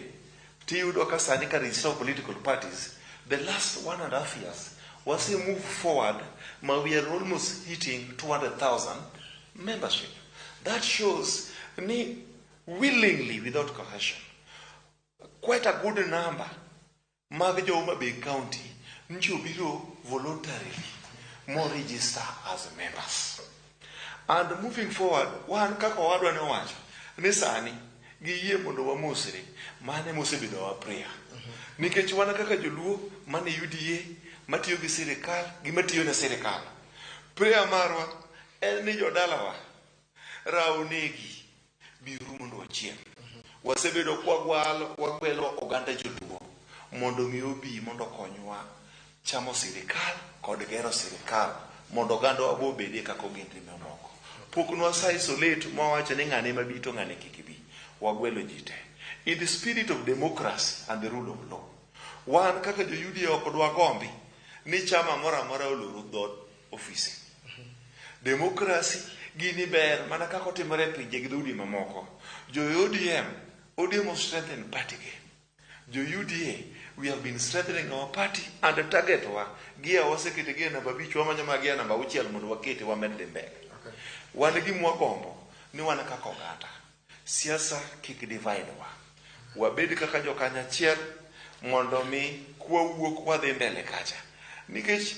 tiyudo ka sani ka register of political parties, the last 1.5 years, wase move forward ma we are almost hitting 200,000 membership. That shows ni willingly, without coercion, quite a good number mag jo Homa Bay County nchi obiro voluntarily mo register as members. And moving forward, wan kaka owadwa ne owacho ni sani giyie mondo wamosre, mano emosebedo our prayer. Nikech wan kaka joluo mane UDA matiyo gi sirikal gi matiyo ne sirikal. Prayer marwa en ni jodalawa rawo negi biuru mondo wachiem. Wasebedo kwagwalo wagwelo oganda joluo mondo mi obi mondo okonywa chamo sirikal kod gero sirikal mondo oganda wa bo obedie kaka ogendni mamoko. Pok nwasa isolate mwawacho ni ng'ane ema bi to ng'ane kik bi. Wagwelo ji te. In the spirit of democracy and the rule of law, wan kaka jo UDA ok dwagombi ni chama moro amora oloro dhood ofise. Democracy gini ber mana kaka otimore e pinje gi dhoudi mamoko. Jo ODM, ODM of strengthen party gi. Jo UDA, we have been strengthening our party and target wa gia wasekete gi e namba 5, wamanyo ma gia namba 6 mondo wakete wamed dhi mbele. Wan gima wagombo ni wan kaka oganda. Siasa kik divide wa. Wabed kaka jokanya achiel mondo mi kwawuok wadhi mbele kacha. Nikech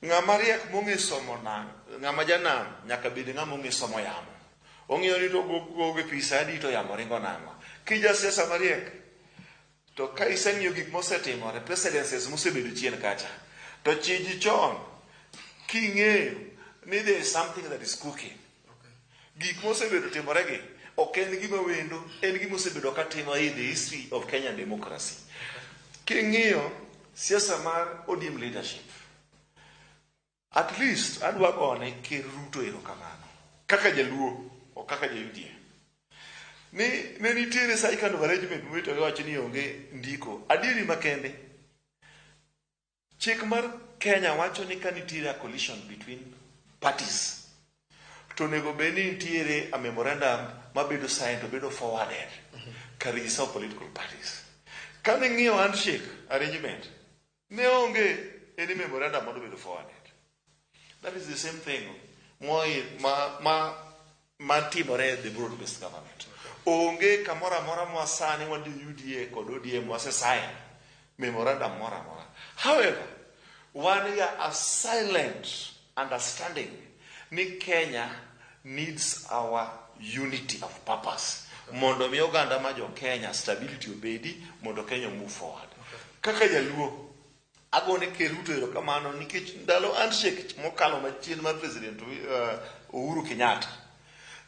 ng'ama riek mong'e somo nam, ng'ama janam nyaka bed ng'ama ong'e somo yamo. Ong'iyo ni to gogo pi sa adi to yamo ringo nang'o. Kija siasa mariek, to ka iseng'iyo gik mosetimore, presidencies mosebedo chien kacha, to chiji chon king'eyo ni there is something that is cooking. Gik mosebedo timore gi ok en gima wendo, en gima osebedo ka timore in the history of Kenyan democracy. King'iyo siasa mar ODM leadership, at least adwa gone Ker Ruto erokamano kaka jaluo, ok kaka ja UDA. Ni ne nitiere such kind of arrangement mowito giwacho ni onge ndiko. Adieri makende, chik mar Kenya wacho ni ka nitiere a coalition between parties, to onego bed ni nitiere a memorandum mabedo signed to bedo forwarded ka register of political parties. Kane ng'iyo handshake arrangement, ne onge any memorandum manobedo forwarded. That is the same thing moi ma ma timore e the broad based government. Onge kamoro amora ma sani wan jo UDA kod ODM wase sign memorandum moro amora. However, wan ga a silent understanding ni Kenya needs our unity of purpose mondo mi oganda ma jo Kenya stability obedi mondo Kenya move forward. Kaka jaluo agone Ker Ruto erokamano nikech ndalo handshake mokalo machien mar President Uhuru Kenyatta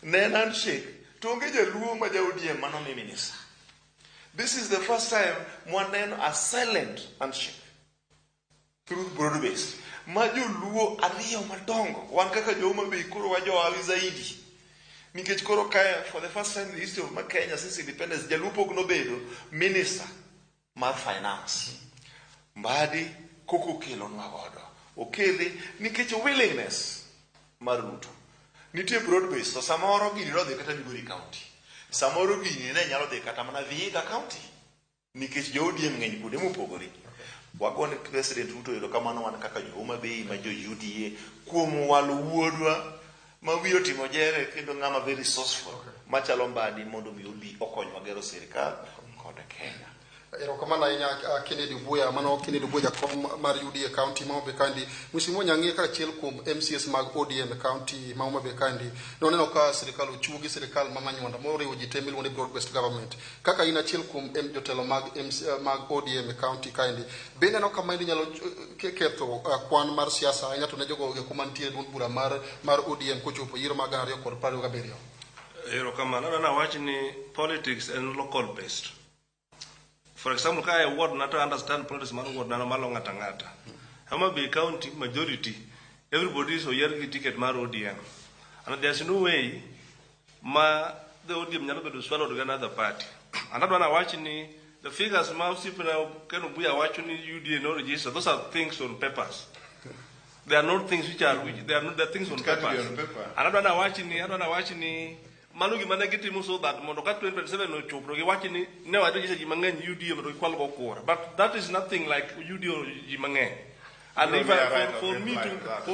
ne en handshake to onge jaluo ma ja ODM manomi minister. This is the first time mwaneno a silent handshake through broad based ma joluo ariyo madongo. Wan kaka jo Homa Bay koro wajohawi zaidi nikech koro kae for the first time in the history of ma Kenya since independence, jaluo pok nobedo minister mar finance. Mbadi koko okelonwa godo okele nikech willingness mar Ruto nitie broad base, to samoro gini nodhi kata Migori County, samoro gini ne nyalo dhi kata mana Vihiga County nikech jo ODM ng'eny kuonde mopogore. Wagone President Ruto erokamano wan kaka jo Homa Bay ma jo UDA kuom walo wuodwa ma wiye otimo jere kendo ng'ama very resourceful machalo Mbadi mondo mi obi okonywa gero sirikal kod Kenya. Erokamano ahinya, Kennedy Obuya. Mano Kennedy Obuya, jakom mar UDA county ma Homa Bay kaendi. Mheshimiwa Nyang'e, kaachiel kuom MCAs mag ODM e county ma Homa Bay kaendi, noneno ka sirikal ochiwo gi sirikal ma Manywanda moriwo ji te miluongo ni broad based government. Kaka in achiel kuom jotelo mag MC, mag ODM e county kaendi, be ineno ka maendi nyalo ketho kwan mar siasa ahinya to ne jogo eko mantie e duond bura mar ODM kochopo yiero mag 2027? Erokamano. Adwa nawach ni politics en local based. For example, ka e ward na to understand politics mar ward na malo ng'ata ng'ata. Homa Bay County majority, everybody is oyier gi ticket mar ODM. And there's no way ma the ODM nyalo bedo swallowed gi another party. And adwa nawach ni the figures ma osiepna Ken Obuya wacho ni UDA no register, those are things on papers. They are not things which are which, they are not, they are things on It can't be papers. on paper. And adwa nawach ni mano gima ne gitimo so that mondo ka 2027 ochopo to giwach ni ne waregister ji mang'eny UDA mondo gikwal go kura. But that is nothing like UDA or ji mang'eny. And You if have I, a right for, of for me reply to to that.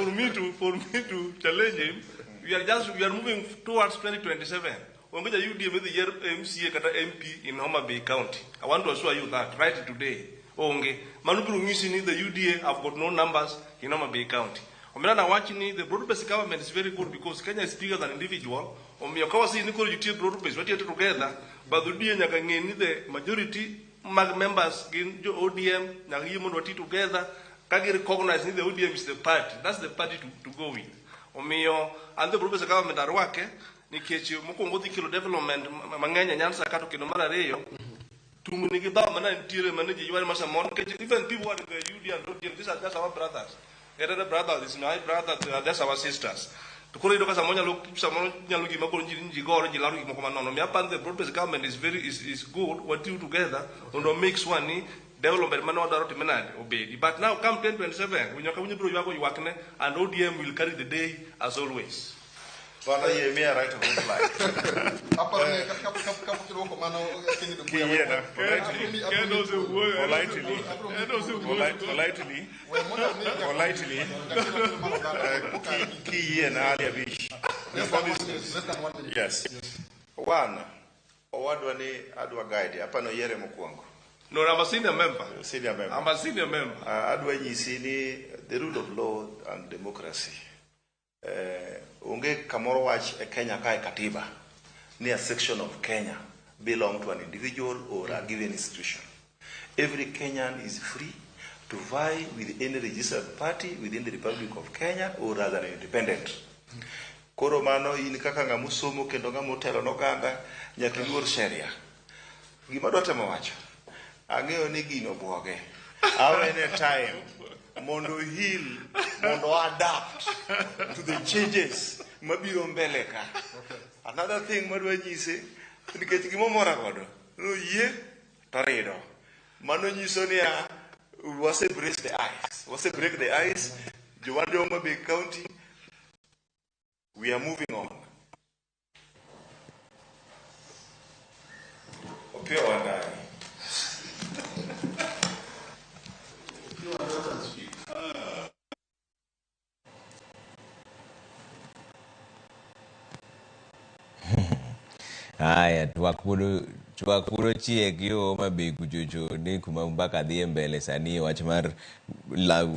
for me to challenge him, we are moving towards 2027. Onge ja UDA midhi yier MCA kata MP in Homa Bay County. I want to assure you that right today. Onge. Mano biro nyisi ni the UDA have got no numbers in Homa Bay County. Omiyo nawach ni the broad-based government is very good because Kenya is bigger than individual. Omiyo ka wasi ni koro jitie broad-based, watiyo together, but UDA nyaka ng'e ni the majority mag members gin jo ODM, nyaka yie mondo wati together, ka gi recognize ni the ODM is the party. That's the party to go with. Omiyo an the broad-based government arwake nikech mokwongo odhi kelo development mang'eny e Nyanza ka to kendo mar ariyo tungni gi dhaw mana nitiere mane ji yware ma samoro nikech even people who are in the UD and ODM, these are just our brothers. Elder brother, this is my brother, they are just our sisters. To koro iyudo ka samoro nyalo gima koro ji gore ji laro gik moko manono. Omiyo aparo the broad-based government is very is good. Watiyo together mondo make sure ni development mane wadwaro time nade obedi. But now come 2027, winyo ka winyo biro ywago ywakne and ODM will carry the day as always. Bwana yie miya right of reply. Aparo ni kapok idwoko mano Kennedy Obuya, Kiyiena, politely. Politely. Politely. Politely. Kiyiena Ali Abich. Before this. Yes. One, owadwa ni adwa guide, apano yiere mokwongo. No, I'm a senior member. Senior member. I'm a senior member. Adwa nyisi ni the rule of law and democracy. Onge kamoro wach e Kenya kae katiba ni a section of Kenya belong to an individual or a given institution. Every Kenyan is free to vie with any registered party within the Republic of Kenya or as an independent. Koro mano in kaka ng'ama osomo kendo ng'ama otelo n'oganda nyaka iluor sheria. Gima adwa temo wacho, ang'eyo ni gino buoge. Awene time mondo heal, mondo adapt to the changes mabiro mbele ka. Another thing madwa nyise, nikech gimomora godo, noyie to rido. Mano nyiso niya, wase break the ice. Wase break the ice. Jowan jo Homa Bay County, we are moving on. Opiyo Wandayi. Haya, twak pod ochiek yo Homa Bay kuchocho ni kuma mbaka dhi e mbele sani e wach mar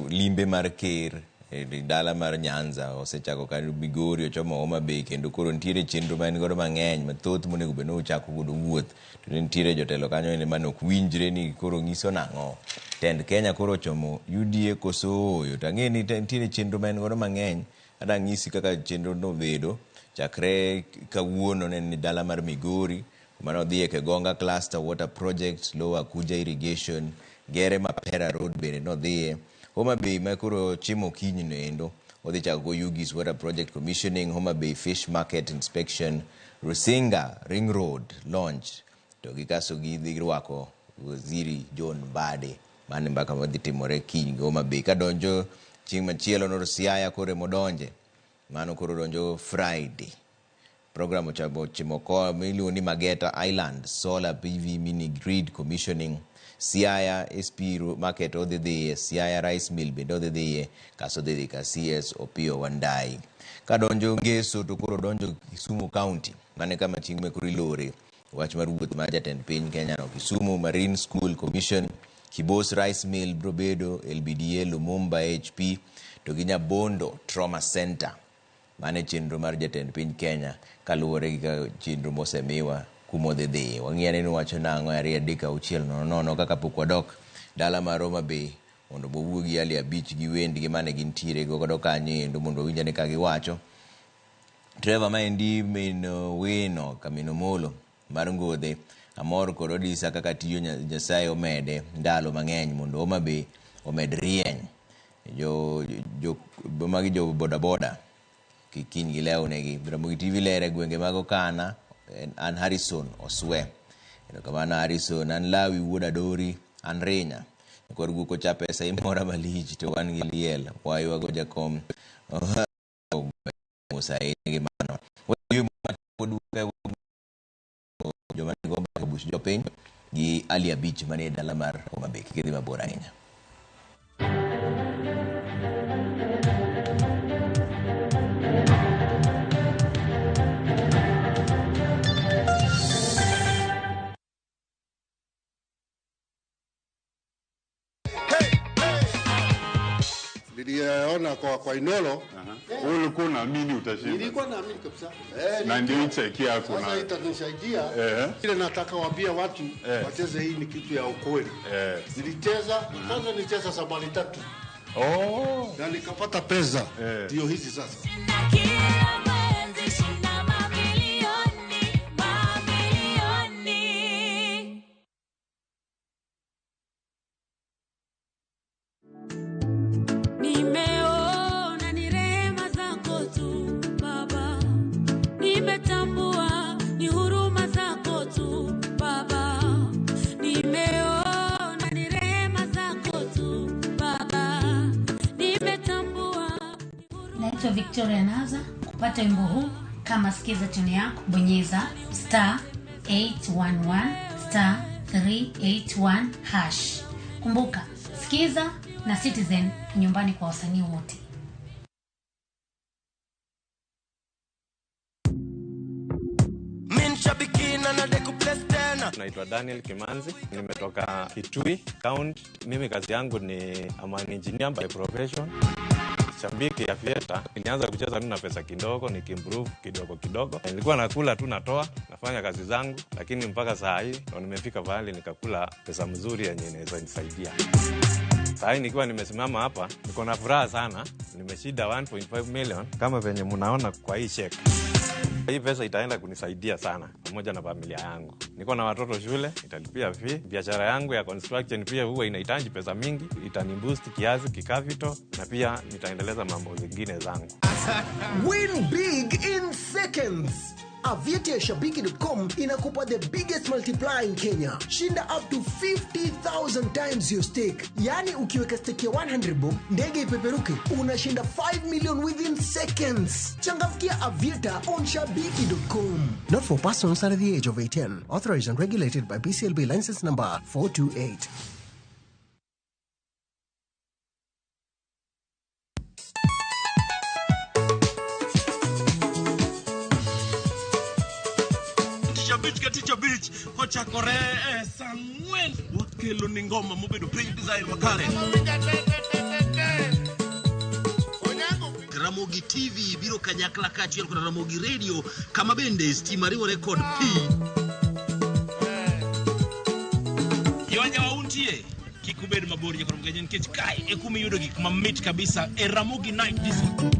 limbe mar ker e dala mar Nyanza osechako ka Migori ochomo Homa Bay kendo koro nitiere chenro ma en godo mang'eny mathoth monego bed ni ochako godo wuoth to nitiere jotelo kanyo ende mane ok winjre ni koro nyiso nang'o tend Kenya koro ochomo UDA koso ooyo to ang'e ni nitiere chenro ma en godo mang'eny adwa ng'isi kaka chenro no obedo chakre kawuono ne en dala mar Migori kuma nodhiye Kegonga Cluster Water Project, Lower Kuja Irrigation, Gere Mapera Road bende nodhiye. Homa Bay ma koro chimo kiny no endo odhi chako go Ugis Water Project Commissioning, Homa Bay Fish Market Inspection, Rusinga Ring Road launch to gi kaso gidhi rwako Waziri John Mbadi. Mano e mbaka madhi timore kiny gi Homa Bay. Kadonjo chieng' machielo no Siaya koro emodonje. Mano koro donjo Friday. Program ochako chimo ko miluongo ni Mageta Island Solar PV Mini Grid Commissioning. Siaya SP Market odhi dhiye, Siaya Rice Mill bende odhi dhiye, kaso odhi dhi ka CS Opiyo Wandayi. Kadonjo Ngeso to koro donjo Kisumu County. Mano e kama chieng' ma koro ilore wach mar wuoth mar jatend piny Kenya no Kisumu Marine School Commission, Kibos Rice Mill biro bedo, LBDA Lumumba HP to gi Nyabondo Trauma Center. Mano e chenro mar jatend piny Kenya kaluwore gi kaka chenro mosemiwa kumodhi dhiye. Wang'i ane ni wacho nang'o e 2 3 6 0 0 kaka pok wadok dala mar Homa Bay mondo wawuo gi Ali Abich gi wendgi mane gintiere godo kanyo endo mondo wawinj ane kaka giwacho. Trevor maendi min wino kamin Omolo mar Ngodhe amor kod Odisa kaka tiyo Nyasaye omede ndalo mang'eny mondo Homa Bay omed rieny. Jo magi jo boda boda kiny gilew negi. Ramogi TV ler e gwenge mag Okana an Harrison Oswe. Erokamano Harrison, an Lawi wuod Adori, an Rinya. Kor guok ocha pesa imora malich to wan gi liel. Waywago jakom Musa ahinya gi mano. Joma nigo mbaka buch jopiny gi Ali Abich manie dala mar Homa Bay. Kik idhi mabor ahinya. Niliona kwa Inolo. Ulikuwa unaamini utashinda? Nilikuwa naamini kabisa. Na ndio cheki yako Sasa nayo. itanisaidia. Ile nataka waambia watu wacheze, hii ni kitu ya ukweli. Nilicheza, kwanza nilicheza sabani 3. Na nikapata pesa. Ndio hizi sasa. Nimeona ni rehema zako tu Baba, nimetambua ni huruma zako tu Baba, nimeona ni rehema zako tu Baba, nimetambua. Naitwa Victoria Naza. Kupata wimbo huu kama sikiza tune yako, bonyeza star 811 star 381 hash. Kumbuka, sikiza na Citizen nyumbani kwa wasanii wote. Naitwa Daniel Kimanzi, nimetoka Kitui County. Mimi kazi yangu ni I'm an engineer by profession. Shabiki ya Aviator, nilianza kucheza tu na pesa kidogo, nikiimprove kidogo kidogo. Nilikuwa nakula tu natoa, nafanya kazi zangu, lakini mpaka saa hii ndo nimefika pahali nikakula pesa mzuri yenye inaweza nisaidia. Saa hii nikiwa nimesimama hapa, niko na furaha sana. Nimeshinda 1.5 million kama venye mnaona kwa hii check. Hii pesa itaenda kunisaidia sana pamoja na familia yangu. Niko na watoto shule, italipia fee. Biashara yangu ya construction pia huwa inahitaji pesa mingi, itaniboost kiasi kikapital na pia nitaendeleza mambo zingine zangu. Win big in seconds. Aviator Shabiki.com inakupa the biggest multiplier in Kenya. Shinda up to 50,000 times your stake. Yani ukiweka stake ya 100 bob, ndege ipeperuke, unashinda 5 million within seconds. Changamkia Aviator on Shabiki.com. Not for persons under the age of 18. Authorized and regulated by BCLB license number 428. Tich abich ka tich abich kochakore e saa 4 wakelo ni ngoma mobedo piny design makare. Ramogi TV biro kanyakla kaachiel kod Ramogi Radio kama bende stima riwore kod pi. Yonya wauntie kik ubed mabor nyakoro mgenye nikech kae e kuma iyudo gik mamit kabisa e Ramogi Night Disco.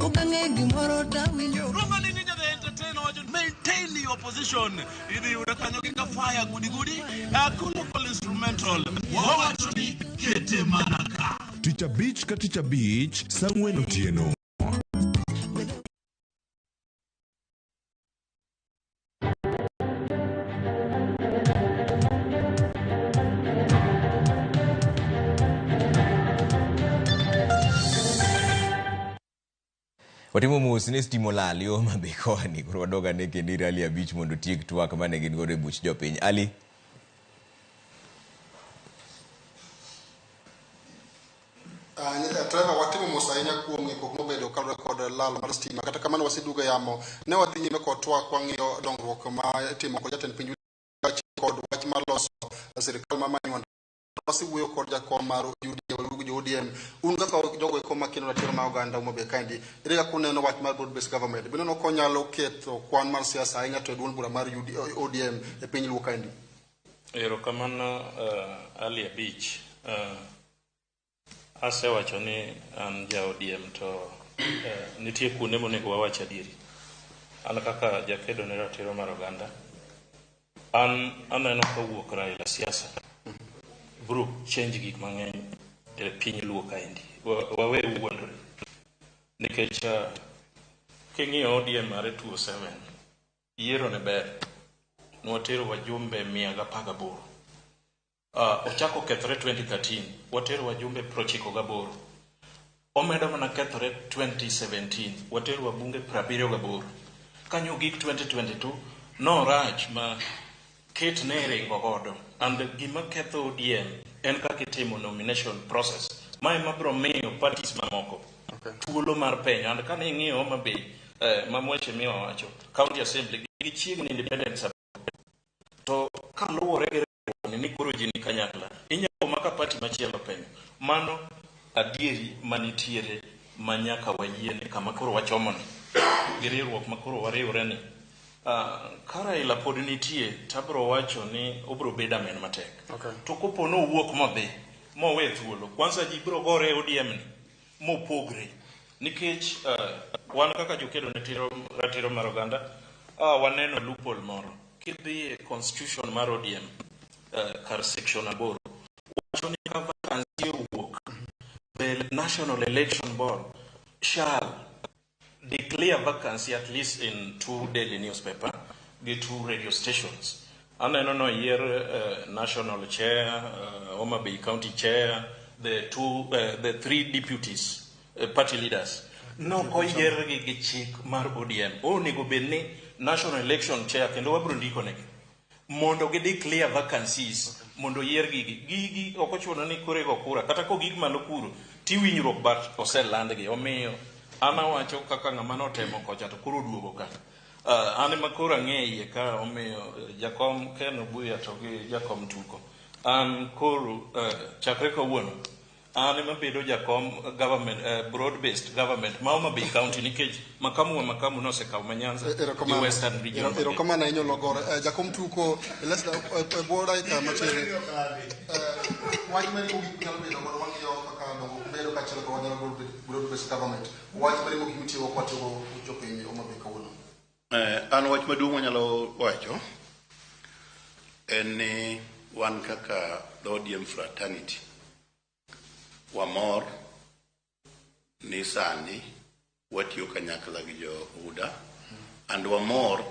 Roma ni Ninja the Entertainer wacho maintain your position. Idhi yudo kanyo gi fire gudi gudi. Kulo instrumental. Wawacho ni kete manaka. Tich abich ka tich abich saa 4 otieno. Watimo mos ni stima olal yo Homa Bay koni. Koro wadog ane kendo ir Ali Abich mondo otiek twak mane gin godo e buch jopiny. Ali. Trevor, watimo mos ahinya kuom ng'ikruok mobedo kaluwore kod lal mar stima. Kata kamano waseduogo e yamo. Ne wadhi nyime kod twak wang'iyo dongruok ma itimo kod jatend piny kod wach mar loso sirikal ma manyiwa. Wasewuoyo kod jakom mar UDA, jo ODM. Un kaka jogo eko makeno ratiro mar oganda Homa Bay kaendi, ere kaka uneno wach mar broad based government? Be uneno konyalo ketho kwan mar siasa ahinya to e duond bura mar ODM e piny Luo kaendi? Erokamano Ali Abich. Asewacho ni an ja ODM to nitie kuonde monego wawach adieri. An kaka jakedo ne ratiro mar oganda, an aneno kawuok Raila siasa biro change gik mang'eny e piny Luo kaendi. Wawe wuondore. Nikech king'iyo ODM mare 2007, yiero ne ber. Nwatero wajumbe 118. Ochako kethore 2013, watero wajumbe 98. Omedo mana kethore 2017, watero wabunge 78. Kanyo gik 2022, norach ma ket ne ringo godo. And gima ketho ODM en kaka itimo nomination process. Ma ema biro miyo parties mamoko thuolo mar penyo. And kane ing'iyo Homa Bay, ma mheshimiwa wacho, County Assembly gichiegni independence to kaluwore gi riwruokni ni koro ji ni kanyakla inyalo maka party machielo penyo mano adieri manitiere ma nyaka wayie ni kama koro wachomoni gi riwruok ma koro wariwre ni ka Raila pod nitie tabro wacho ni obro bedo amen matek to kopo nowuok modhi mowe thuolo kwanza ji biro gore e ODM ni mopogre nikech wan kaka jokedo ne ratiro mar oganda waneno loophole moro kidhi e constitution mar ODM kar section 8 wacho ni ka vacancy owuok the National Election Board shall declare vacancy at least in 2 daily newspaper gi 2 radio stations. Aneno no yier national chair, Homa Bay County chair, the 3 deputies, party leaders. No koyiergi gi chik mar ODM. Onego bed ni national election chair kendo wabiro ndiko negi mondo gi declare vacancies mondo yier gigi. Gigi ok ochuno ni koro igo kura kata kogik malo kuro tiwinjruok but oselandgi. Omiyo an awacho kaka ng'ama notemo kocha to koro oduogo ka. An ema koro ang'e iye ka omiyo jakom Ken Obuya to gi jakom Tuko. An koro chakre kawuono an ema bedo jakom government, broad based government ma Homa Bay County nikech makamu wa makamu nosekawo ma Nyanza gi Western Region. Erokamano ahinya Ologore. Jakom Tuko, e bwo dakika machiegni. Wach mari mogik nyalo bedo godo wang'iyo kaka dongruok bedo kaachiel kod wanyalo broad based government. Wach mari mogik mitiyogo kwatieko jopiny Homa Bay kawuono. An wach maduong' manyalo wacho en ni wan kaka the ODM fraternity wamor ni sani watiyo kanyakla gi jo UDA and wamor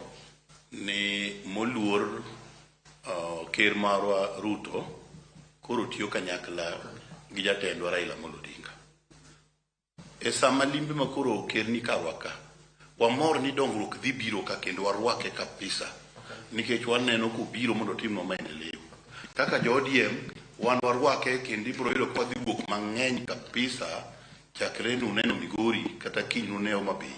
ni moluor ker marwa Ruto koro tiyo kanyakla gi jatendwa Raila Amolo Odinga. E sama limbe ma koro ker ni karwa ka, wamor ni dongruok dhi biro ka kendo warwake kabisa nikech waneno kobiro mondo otimnwa maendeleo. Kaka jo ODM wan warwake kendo ibiro yudo ka wadhi wuok mang'eny kabisa chakre nuneno Migori kata kiny nune Homa Bay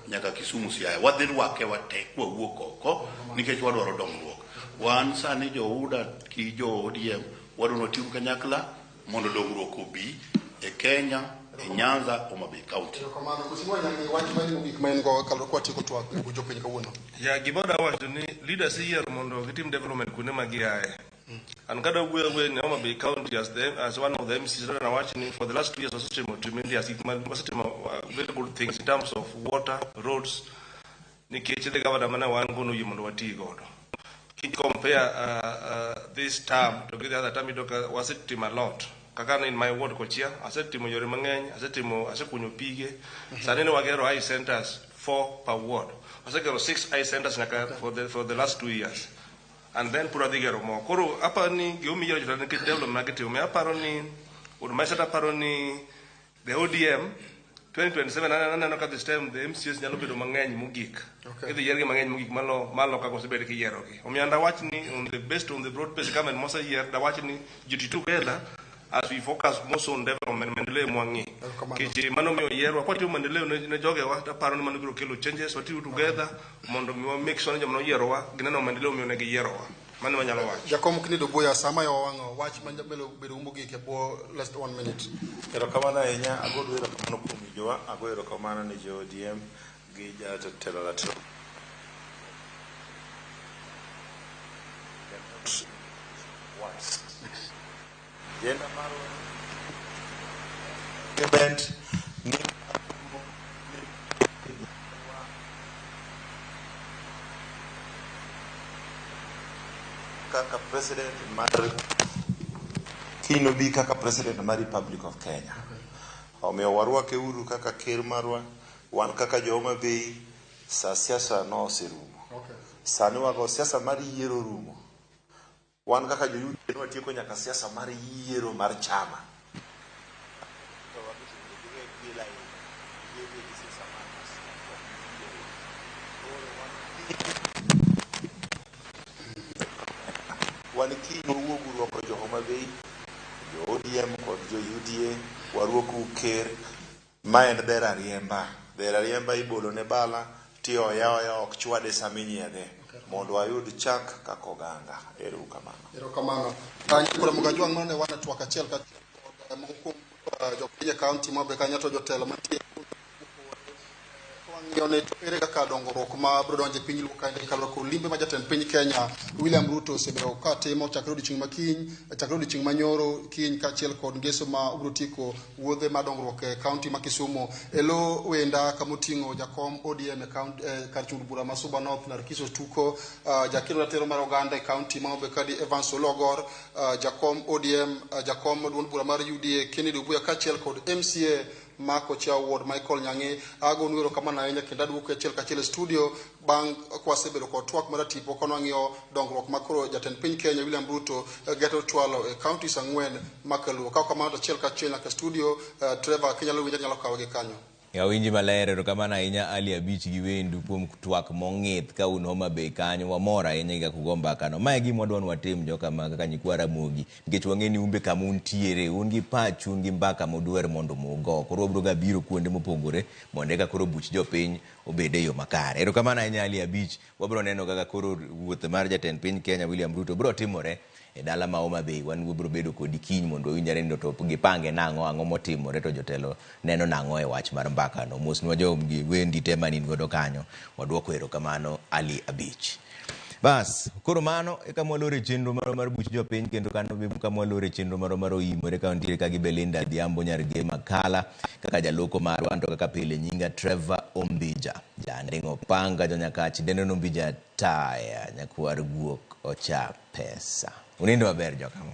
nyaka Kisumu Siaya. Wadhi rwake watek wawuok oko nikech wadwaro dongruok. Wan sani jo UDA gi jo ODM wadwaro watiyo kanyakla mondo dongruok obi e Kenya, e Nyanza, Homa Bay County. Erokamano. Mheshimiwa Nyangi, wach mari mogik ma in go kaluwore kwatieko twak gi jopiny kawuono. Ya gima adwa wacho ni leaders iyiero mondo gitim development kuonde ma giaye. And kada wuoyo awuoya ni Homa Bay County as one of the MCs adwa nawach ni for the last 2 years wasetimo tremendous gik ma wasetimo very good things in terms of water, roads, nikech the governor mane wan go noyie mondo wati godo. Ki compare this term to gi the other term iyudo ka wasetimo a lot. Kaka in my ward Kochia, asetimo yore mang'eny, asetimo asekunyo pige. Sani ne wagero eye centers 4 per ward. Wasegero 6 eye centers nyaka for the last 2 years. And then pur adhi gero moko. Koro aparo ni gimomiyo yiero jotelo nikech development ma gitimo. Omiyo aparo ni on my side aparo ni the ODM 2027 aneno ka this time the MCAs nyalo bedo mang'eny mogik. Idhi yiergi mang'eny mogik malo kaka osebed kiyierogi. Omiyo an dawach ni on the based on the broad based government moseyier dawach ni ji ti together as we focus more on development maendeleo mwang'i. Nikech mano miyo yierwa kwatimo maendeleo ne jogewa taparo ni mano biro kelo changes watiyo together mondo mi wa make sure ni joma noyierowa gineno maendeleo miyo ne giyierowa. Mano wanyalo wacho. Jakom Kennedy Obuya, sama yo wang'o wach ma nyalo bedo mogik e bwo less than 1 minute. Erokamano ahinya, ago erokamano kuom winjowa, ago erokamano ne jo ODM gi jatelo ratiro. Agenda marwa event ni kaka president mar kiny obi kaka president mar Republic of Kenya. Omiyo warwake uru kaka ker marwa, wan kaka jo Homa Bay, sa siasa no oserumo. Sani wago siasa mar yiero rumo. Wan kaka jo UDA nwatieko nyaka siasa mar yiero mar chama. Wan kiny wawuog rwako jo Homa Bay, jo ODM kod jo UDA, warwakou ker. Ma en dher ariemba. Dher ariemba ibolo ne bala tioye aoya ok chwade sama inyiedhe mondo wayud chak kaka oganda. Ero uru kamano. Erokamano. Nyikora Mogajwang' mano ne wan e twak achiel kachiel kod moko kuom jopiny e kaunti ma Homabay kanyo to jotelo mantie wang'iyo ne to ere kaka dongruok ma biro donjo e piny Luo kaendi kaluwore kod limbe ma jatend piny Kenya William Ruto osebedo ka timo chakre odiochieng' ma kiny chakre odiochieng' ma nyoro kiny kaachiel kod ngeso ma obiro tieko wuodhe mar dongruok e kaunti ma Kisumu. E lo wenda kamoting'o jakom ODM e kaunti kar chung' bura ma Suba North Narkiso Tuko, jakelo ratiro mar oganda e kaunti ma Homabay kadi Evans Ologor, jakom ODM, jakom duond bura mar UDA Kennedy Obuya kaachiel kod MCA ma Kochia Ward Michael Nyangi. Agonu erokamano ahinya kendo aduoko achiel kachiel e studio bang' kwasebedo kod twak mar tipo ka wang'iyo dongruok ma koro jatend piny Kenya William Ruto geto chwalo e counties 4 ma kaluo. Ka kamano to achiel kachiel nyaka studio, Trevor kinyalo winja nyalo kawe gi kanyo. Awinji maler, erokamano ahinya Ali Abich gi wendu kuom twak mong'ith ka un Homa Bay kanyo. Wamor ahinya gi kaka ugo mbakano. Ma e gima wadwa ni watim joka ma kaka nyikwa Ramogi, nikech wang'e ni un be kama untiere, un gi pachu, un gi mbaka mudwar mondo mugo. Koro wabiro ga biro kuonde mopogore mondo eka koro buch jopiny obed e yo makare. Erokamano ahinya Ali Abich. Wabiro neno kaka koro wuoth mar jatend piny Kenya William Ruto biro timore e dala ma Homa Bay. Wan wabiro bedo kodi kiny mondo wawinjre ni to gipange nang'o, ang'o motimore to jotelo neno nang'o e wach mar mbaka no. Mosnwa jo gi wendi te manin godo kanyo. Waduoko erokamano Ali Abich. Bas, koro mano e kama waloro e chenro marwa mar buch jopiny kendo kano be kama waloro e chenro marwa mar oimore ka wantiere ka gi Belinda Adhiambo nyar Gema Kala kaka jaloko marwa, anto kaka pile nyinga Trevor Ombija. Janding'o panga jonyakach dendo Ombija taya nyakwar guok ocha pesa. Unindo maber jokama.